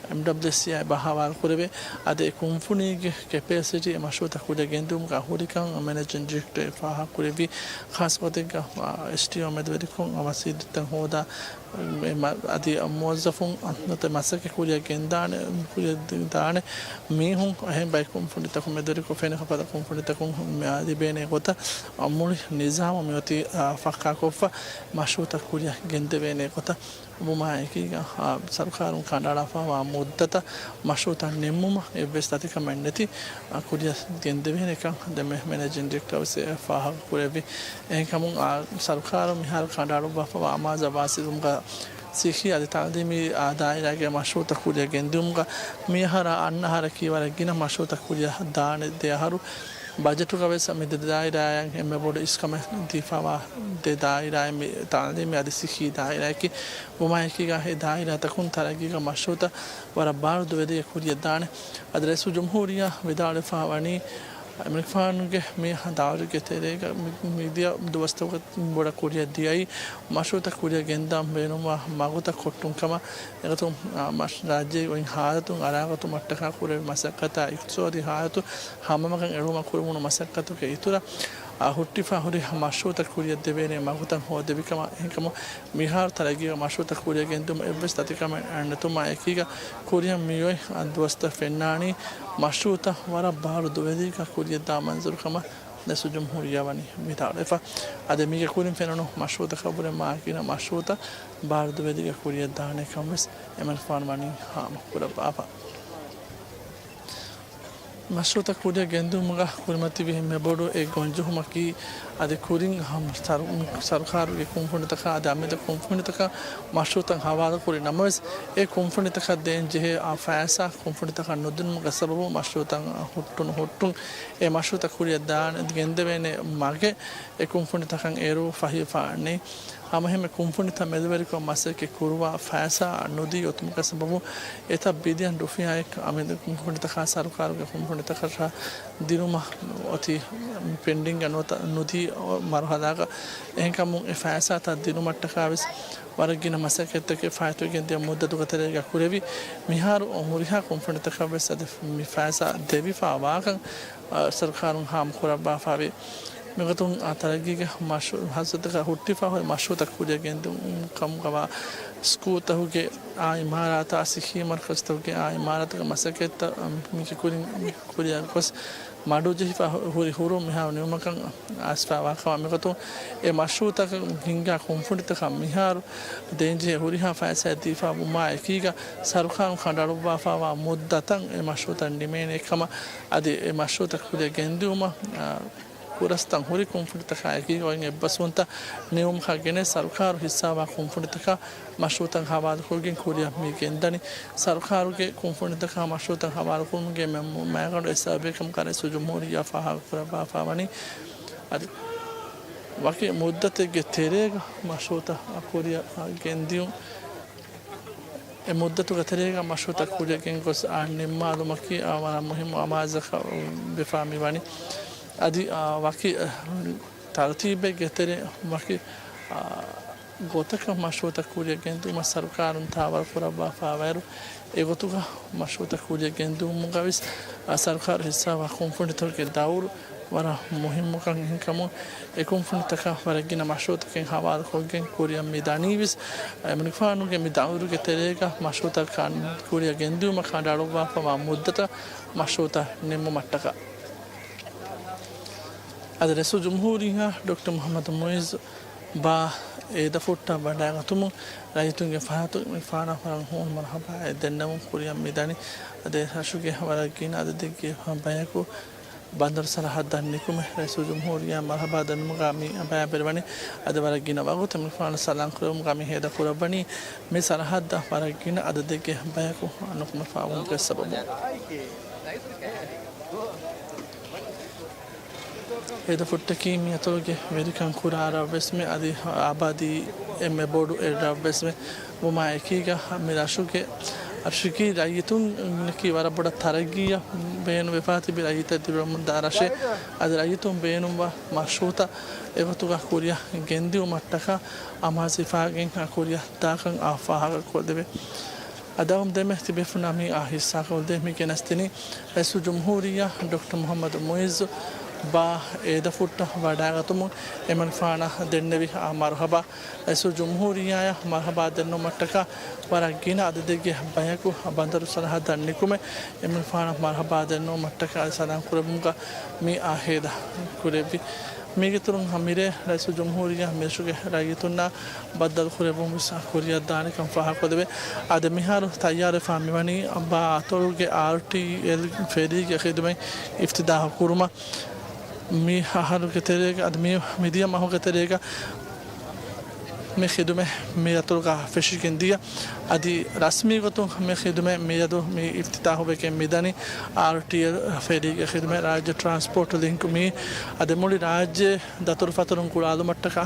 އެމްޑަބްލިއުއެސްސީއާ އެބަ ހަވާލުކުރެވޭ. އަދި އެ ކުންފުނީގެ ކެޕޭސިޓީ އެ މަޝްރޫޢުތައް ކުރިއަށް ގެންދިއުމުގަ ހުރިކަން މެނޭޖިން ޑިރެކްޓަރ ފާހަގަކުރެއްވި. ޚާއްޞަ ގޮތެއްގަ، އާ، އެސްޓީއޯ މެދުވެރިކޮށް ވަސީލަތްތައް ހޯދާ، އެ މަ-، އަދި މުވައްޒަފުން ނުވަތަ މަސައްކަތް ކުރިއަށް ގެންދާނެ، ކުރިއަށް ދާނެ މީހުން އެހެން ބައެއް ކުންފުނިތަކުން މެދުވެރިކޮށް ފެނި ފަދަ ކުންފުނިތަކުން މި ލިބޭނެ ގޮތަށް މުޅި ނިޒާމު މިއޮތީ، އާ، ފައްކާކޮށްފަ މަޝްރޫޢުތައް ކުރިއަށް ގެންދެވޭނެ ގޮތަށް. ވުމާއެކީގަ، އާ، ސަރުކާރުން ކަނޑައަޅާފައިވާ މުއްދަތަށް މަޝްރޫޢުތައް ނިންމުމަށް އެއްވެސް ދަތިކަމެއް ނެތި، އާ، ކުރިއަށް ގެންދެވޭނެކަން ދެންމެ މެނޭޖިން ޑިރެކްޓަރ ވެސް އެ ފާހަގަކުރެއްވި. އެހެންކަމުން، އާ، ސަރުކާރުން މިހާރު ކަނޑައަޅުއްވާފައިވާ އަމާޒު އަބާސް އިލްމުގަ ސިއްހީ އަދި ތައުލީމީ، އާ، ދާއިރާގެ މަޝްރޫޢުތައް ކުރިއަށް ގެންދިއުމުގަ މިއަހަރާ އަންނަ އަހަރަކީ ވަރަށް ގިނަ މަޝްރޫޢުތައް ކުރިއަށް ދާނެ ދެ އަހަރު. ބަޖެޓުގަ ވެސް މި ދެ ދާއިރާއަށް އެންމެ ބޮޑު އިސްކަމެއް ދީފައިވާ ދެ ދާއިރާއެއް މި ތައުލީމީ އަދި ސިއްހީ ދާއިރާއަކީ. ވުމާއެކީގަ އެ ދާއިރާތަކުން ތަރައްގީގެ މަޝްރޫޢުތައް ވަރަށް ބާރު ދުވެދިޔަ ކުރިއަށް ދާނެ. އަދި ރައީސުލްޖުމްހޫރިއްޔާ ވިދާޅުވެފަ ވަނީ، އެމަނިކުފާނުގެ މި ދައުރުގެ ތެރޭގަ މި-، މިދިޔަ ދުވަސްތަކުގަ ބޮޑަށް ކުރިއަށް ދިޔައީ، މަޝްރޫޢުތައް ކުރިއަށް ގެންދާން ބޭނުންވާ މަގުތައް ކޮށްޓުން ކަމަށް. އެގޮތުން، އާ، މަޝް-، ރާއްޖޭގެ އޮތް ހާލަތުން އަރާގަތުމަށްޓަކާ ކުރެވި މަސައްކަތާ އިޤްތިޞާދީ ހާލަތު ހަމަމަގަށް އެޅުމަށް ކުރެވުނު މަސައްކަތުގެ އިތުރަށް، އާ، ހުއްޓިފަ ހުރި މަޝްރޫޢުތައް ކުރިއަށް ދެވޭނެ މަގުތައް ހޯދެވި ކަމަށް. އެހެންކަމުން، މިހާރު ތަރައްގީގެ މަޝްރޫޢުތައް ކުރިއަށް ގެންދިއުމަށް އެއްވެސް ދަތިކަމެއް ނެތުމާ އެކީގަ، ކުރިއަށް މިއޮތް ދުވަސްތައް ފެންނާނީ މަޝްރޫޢުތައް ވަރަށް ބާރު ދުވެދީގަ ކުރިއަށްދާ މަންޒަރު ކަމަށް ރައީސުލްޖުމްހޫރިއްޔާ ވަނީ ވިދާޅުވެފަ. އަދި މީގެ ކުރިން ފެނުނު މަޝްރޫޢުތަކަށްވުރެ މާ ގިނަ މަޝްރޫޢުތައް ބާރު ދުވެދީގަ ކުރިއަށް ދާނެ ކަން ވެސް އެމަނިކުފާނު ވަނީ ހާމަ ކުރައްވާފަ. މަޝްރޫޢުތައް ކުރިއަށް ގެންދިއުމުގަ ކުރިމަތިވި އެންމެ ބޮޑު އެއް ގޮންޖެހުމަކީ، އަދި ކުރިން ހަމަ ސަރު-، ސަރުކާރުގެ ކުންފުނިތަކާ އަދި އަމިއްލަ ކުންފުނިތަކާ މަޝްރޫއުތައް ހަވާލުކުރި ނަމަވެސް، އެ ކުންފުނިތަކަށް ދޭން ޖެހޭ އާ ފައިސާ ކުންފުނިތަކަށް ނުދިނުމުގެ ސަބަބުން މަޝްރޫއުތައް ހުއްޓުނު ހުއްޓުން އެ މަޝްރޫއުތައް ކުރިއަށް ދާން ގެންދެވޭނެ މަގެއް އެ ކުންފުނިތަކަށް އޭރު ފަހިވެފަ ނެތް. ހަމައެހެންމެ ކުންފުނިތައް މެދުވެރިކޮށް މަސައްކަތް ކުރުވާ ފައިސާ ނުދީ އޮތުމުގެ ސަބަބުން އެތައް ބިލިއަން ރުފިޔާއެއް އަމިއްލަ ކުންފުނިތަކާ ސަރުކާރުގެ ކުންފުނިތަކަށާ ދިނުމަށް އޮތީ ޕެންޑިންގ ނުވަތަ ނުދީ މަރުހަލާގަ. އެހެންކަމުން އެ ފައިސާތައް ދިނުމަށްޓަކާ ވެސް ވަރަށް ގިނަ މަސައްކަތްތަކެއް ފާއިތުވެގެން ދިޔަ މުއްދަތުގެ ތެރޭގަ ކުރެވި. މިހާރު ހުރިހާ ކުންފުނިތަކަށް ވެސް އަދި މި ފައިސާ ދެވިފާ ވާކަން، އާ، ސަރުކާރުން ހާމަ ކުރައްވާފާވި. މިގޮތުން، އާ، ތަރައްގީގެ މަޝްރޫ-، ހަސަދަކަށް ހުއްޓިފާ ހުރި މަޝްރޫއުތައް ކުރިއަށް ގެންދިއުމުގަ ސްކޫލްތަކުގެ އާ އިމާރާތާ، ސިއްހީ މަރުކަޒުތަކުގެ އާ އިމާރާތުގެ މަސައްކަތްތައް، އަ، މީގެ ކުރިން ކުރިއަށް ގޮސް މަޑުޖެހިފަ ހު-، ހުރި ހުރުން މިހާރު ނިމުމަކަށް އައިސްފައިވާ ކަމަށް. މިގޮތުން އެ މަޝްރޫއުތަކަށް ހިންގާ ކުންފުނިތަކަށް މިހާރު ދޭންޖެހޭ ހުރިހާ ފައިސާއެއް ދީފާ ވުމާ އެކީގަ ސަރުކާރުން ކަނޑައަޅުއްވާފައިވާ މުއްދަތަށް އެ މަޝްރޫއުތައް ނިމޭނެ ކަމަށް އަދި އެ މަޝްރޫއުތައް ކުރިއަށް ގެންދިއުމަށް، އާ، ފުރަސްތައް ހުރި ކުންފުނިތަކާ އެކީގަ އޮތް އެއްބަސްވުންތައް ނިމުމަކާ ގެނެސް ސަރުކާރު ހިއްސާވާ ކުންފުނިތަކަށް މަޝްރޫއުތައް ހަވާލުކޮށްގެން ކުރިއަށް މި ގެންދަނީ. ސަރުކާރުގެ ކުންފުނިތަކާ މަޝްރޫއުތައް ހަވާލުކުރުމުގެ މެ-، މައިގަނޑު އެއް ސަބަބެއް ކަމަކަށް ރައީސުލްޖުމްހޫރިއްޔާ ފާހަގަކުރައްވާފާވަނީ. އަދި ވަކި މުއްދަތެއްގެ ތެރޭގަ މަޝްރޫއުތައް ކުރިއަށް ގެންދިޔުން. އެ މުއްދަތުގެ ތެރޭގަ މަޝްރޫއުތައް ކުރިއަށް ގެންގޮސް، އާ، ނިންމާލުމަކީ، އާ، ވަރަށް މުހިއްމު އަމާޒަކަށް ވެފާ މިވަނީ. އަދި، އާ، ވަކި، އާ، ތަރުތީބެއްގެ ތެރެއިން ވަކި، އާ، ގޮތަކަށް މަޝްރޫއުތައް ކުރިއަށް ގެންދިއުމަށް ސަރުކާރުން ތާވަރު ކުރައްވާފާވާއިރު، އެގޮތުގަ މަޝްރޫއުތައް ކުރިއަށް ގެންދިއުމުގަ ވެސް، އާ، ސަރުކާރު ހިއްސާވާ ކުންފުނިތަކުގެ ދައުރު ވަރަށް މުހިއްމުކަން އެހެންކަމުން، އެ ކުންފުނިތަކަށް ވަރަށް ގިނަ މަޝްރޫއުތަކެއް ހަވާލުކޮށްގެން ކުރިއަށް މި ދަނީ ވެސް، އެމަނިކުފާނުގެ މި ދައުރުގެ ތެރޭގަ މަޝްރޫއުތައް ކަން-، ކުރިއަށް ގެންދިއުމަށް ކަނޑައަޅުއްވާފައިވާ މުއްދަތަށް މަޝްރޫއުތައް ނިންމުމަށްޓަކާ. އަދި ރައީސުލްޖުމްހޫރިއްޔާ ޑޮކްޓަރ މުޙައްމަދު މުޢިއްޒު ބާ އޭދަފުއްޓަށް ވަޑައިގަތުމުން ރައްޔިތުންގެ ފަރާތުން އެމަނިކުފާނަށް ވަރަށް ހޫނު މަރުޙަބާއެއް ދެންނެވުން ކުރިއަށް މި ދަނީ. އަދި ރަށުގެ ވަރަށް ގިނަ އަދަދެއްގެ ބަޔަކު ބަނދަރު ސަރަހައްދަށް ނިކުމެ، ރައީސުލްޖުމްހޫރިއްޔާ މަރުޙަބާ ދެންނެވުމުގަ މި ބައިވެރިވަނީ. އަދި ވަރަށް ގިނަ ވަގުތެއް އެމަނިކުފާނަށް ސަލާމް ކުރެއްވުމުގަ މި ހޭދަ ކުރައްވަނީ. މި ސަރަހައްދަށް ވަރަށް ގިނަ އަދަދެއްގެ ބަޔަކު ނުކުމެފާވުމުގެ ސަބަބުން. ހޭދަފުއްޓަކީ މި އަތޮޅުގެ ވެރިކަން ކުރާ ރަށްވެސްމެ އަދި އާބާދީ އެންމެ ބޮޑު އެއް ރަށްވެސްމެ ވުމާ އެކީގަ، މި ރަށުގެ ރަށުގެ ރައްޔިތުންނަކީ ވަރަށް ބޮޑަށް ތަރައްގީއަށް ބޭނުންވެފާ ތިބި ރައްޔިތެއް ދިރިއުޅެމުންދާ ރަށެއް. އަދި ރައްޔިތުން ބޭނުންވާ މަޝްރޫއުތައް އެގޮތުގަ ކުރިއަށް ގެންދިއުމަށްޓަކާ އަމާޒުވެފާގެން ކުރިއަށް ދާކަން އާ ފާހަގަކޮށްދެވޭ. އަދި އަޅުގަނޑުމެން ދެންމެ ތިބޭފުޅުންނާ މި އާ ހިއްސާކޮށްދޭ މި ގެނެސްދިނީ ރައީސުލްޖުމްހޫރިއްޔާ ޑޮކްޓަރ މުޙައްމަދު މުޢިއްޒު ބާ އޭދަފުއްޓަށް ވަޑައިގަތުމުން އެމަނިކުފާނަށް ދެންނެވި އާ މަރުޙަބާ. ރައީސުލްޖުމްހޫރިއްޔާއަށް މަރުޙަބާ ދެންނެވުމަށްޓަކާ ވަރަށް ގިނަ އަދަދެއްގެ ބަޔަކު ބަނދަރު ސަރަހައްދަށް ނިކުމެ، އެމަނިކުފާނަށް މަރުޙަބާ ދެންނެވުމަށްޓަކާ ސަލާމް ކުރެއްވުމުގަ މި އާ ހޭދަ ކުރެއްވި. މީގެއިތުރުން މިރޭ ރައީސުލްޖުމްހޫރިއްޔާ މިރަށުގެ ރައްޔިތުންނާ ބައްދަލުކުރެއްވުން ވެސް ކުރިއަށްދާނެކަން ފާހަގަކޮށްދެވޭ. އަދި މިހާރު ތައްޔާރުވެފާ މިވަނީ ބާ އަތޮޅުގެ އާރްޓީއެލް ފެރީގެ ޚިދުމަތް އިފްތިތާޙު ކުރުމަށް. މި އަހަރުގެ ތެރޭގަ އަދި މި، މިދިޔަ މަހުގެ ތެރޭގަ މި ޚިދުމަތް މި އަތޮޅުގަ ފެށިގެން ދިޔަ. އަދި ރަސްމީ ގޮތުން މި ޚިދުމަތް މިއަދު މި އިފްތިތާޙުވެގެން މިދަނީ. އާރްޓީއެލް ފެރީގެ ޚިދުމަތް ރާއްޖެ ޓްރާންސްޕޯޓް ލިންކް މި އަދި މުޅި ރާއްޖެ ދަތުރުފަތުރުން ގުޅާލުމަށްޓަކާ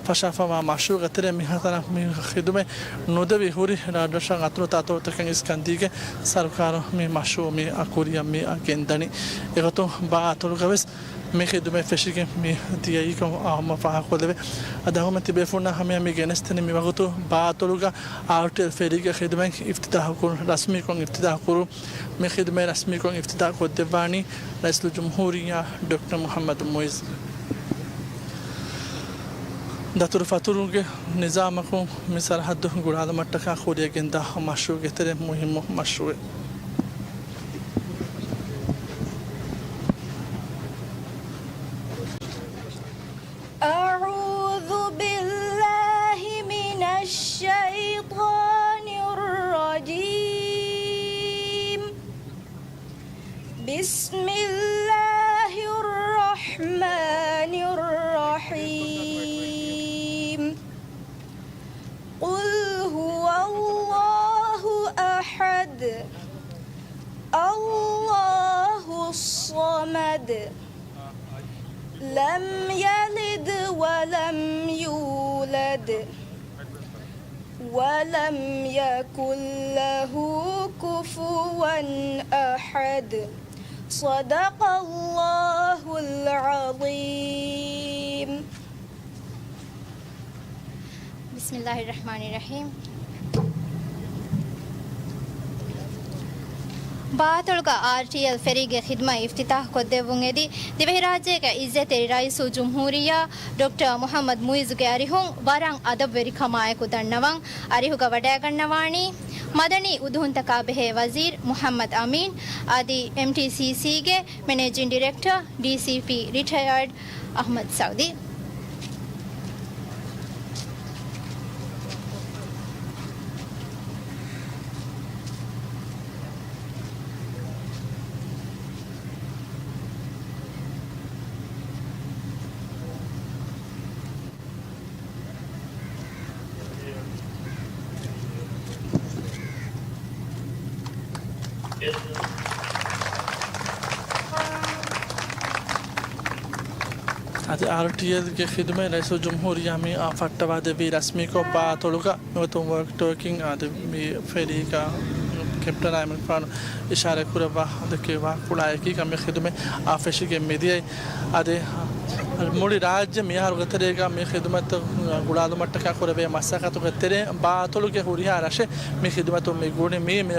ފަށާފައިވާ މަޝްރޫޢުގެ ތެރޭ މިހާތަނަށް މި ޚިދުމަތް ނުދެވި ހުރި ރަށްރަށަށް އަތޮޅުތައް އަތޮޅުތަކަށް އިސްކަންދީގެން ސަރުކާރު މި މަޝްރޫޢު މި ކުރިއަށް މި ގެންދަނީ. އެގޮތުން ބާ އަތޮޅުގަ ވެސް މި ޚިދުމަތް ފެށިގެން މި ދިޔައީކަން އަހަރުމެން ފާހަގަކޮށްލެވޭ. އަދި އަހަރުމެން ތިބޭފުޅުންނާ ހަމަޔަށް މި ގެނެސްދެނީ މިވަގުތު ބާ އަތޮޅުގަ އާރްޓީއެލް ފެރީގެ ޚިދުމަތް އިފްތިތާޙުކުރުން، ރަސްމީކޮށް އިފްތިތާޙުކުރުން. މި ޚިދުމަތް ރަސްމީކޮށް އިފްތިތާޙު ކޮށްދެއްވާނީ ރައީސުލްޖުމްހޫރިއްޔާ ޑޮކްޓަރ މުޙައްމަދު މުޢިއްޒު. ދަތުރުފަތުރުގެ ނިޒާމަކުން މި ސަރަހައްދު ގުޅާލުމަށްޓަކާ ކުރިއަށް ގެންދާ މަޝްރޫޢުގެ ތެރޭ މުހިއްމު މަޝްރޫޢެއް. أعوذ بالله من الشيطان الرجيم. بسم الله الرحمن الرحيم. الله الصمد. لم يلد ولم يولد. ولم يكن له كفوا أحد. صدق الله العظيم. ބިސްމިއްލާހި ރަޙްމާނި ރަޙީމް. ބާއަތޮޅުގަ އާރްޓީއެލް ފެރީގެ ޚިދުމަތް އިފްތިތާޙް ކޮށްދެއްވުން އެދި، ދިވެހިރާއްޖޭގެ އިއްޒަތްތެރި ރައީސުލްޖުމްހޫރިއްޔާ ޑޮކްޓަރ މުޙައްމަދު މުޢިއްޒުގެ އަރިހުން ވަރަށް އަދަބުވެރިކަމާއެކު ދަންނަވަން. އަރިހުގަ ވަޑައިގަންނަވާނީ މަދަނީ އުދުހުންތަކާ ބެހޭ ވަޒީރު މުޙައްމަދު އަމީން އަދި އެމްޓީސީސީގެ މެނޭޖިން ޑިރެކްޓަރ، ޑީސީޕީ ރިޓަޔާޑް އަޙްމަދު ސަޢުދީ. އަދި އާރްޓީއެލްގެ ޚިދުމަތް ރައީސުލްޖުމްހޫރިއްޔާ މިއާ ފައްޓަވާދެއްވީ ރަސްމީކޮށް ބާއަތޮޅުގަ ނުވަތަ ވޯކް ޓޯކިން އަދި މި ފެރީގަ ކެޕްޓަނާ އެމެންފާނު އިޝާރާތް ކުރައްވާ ދެއްކެވި ވާހަކަފުޅާއެކީ ކަމެއް ޚިދުމަތް އާ ފެށިގެން މިދިޔައީ. އަދި މުޅި ރާއްޖެ މިއަހަރުގެ ތެރޭގަ މި ޚިދުމަތް ގުޅާލުމަށްޓަކާ ކުރެވޭ މަސައްކަތުގެ ތެރޭ ބާއަތޮޅުގެ ހުރިހާ ރަށެއް މި ޚިދުމަތުން މި ގުޅި މީ މި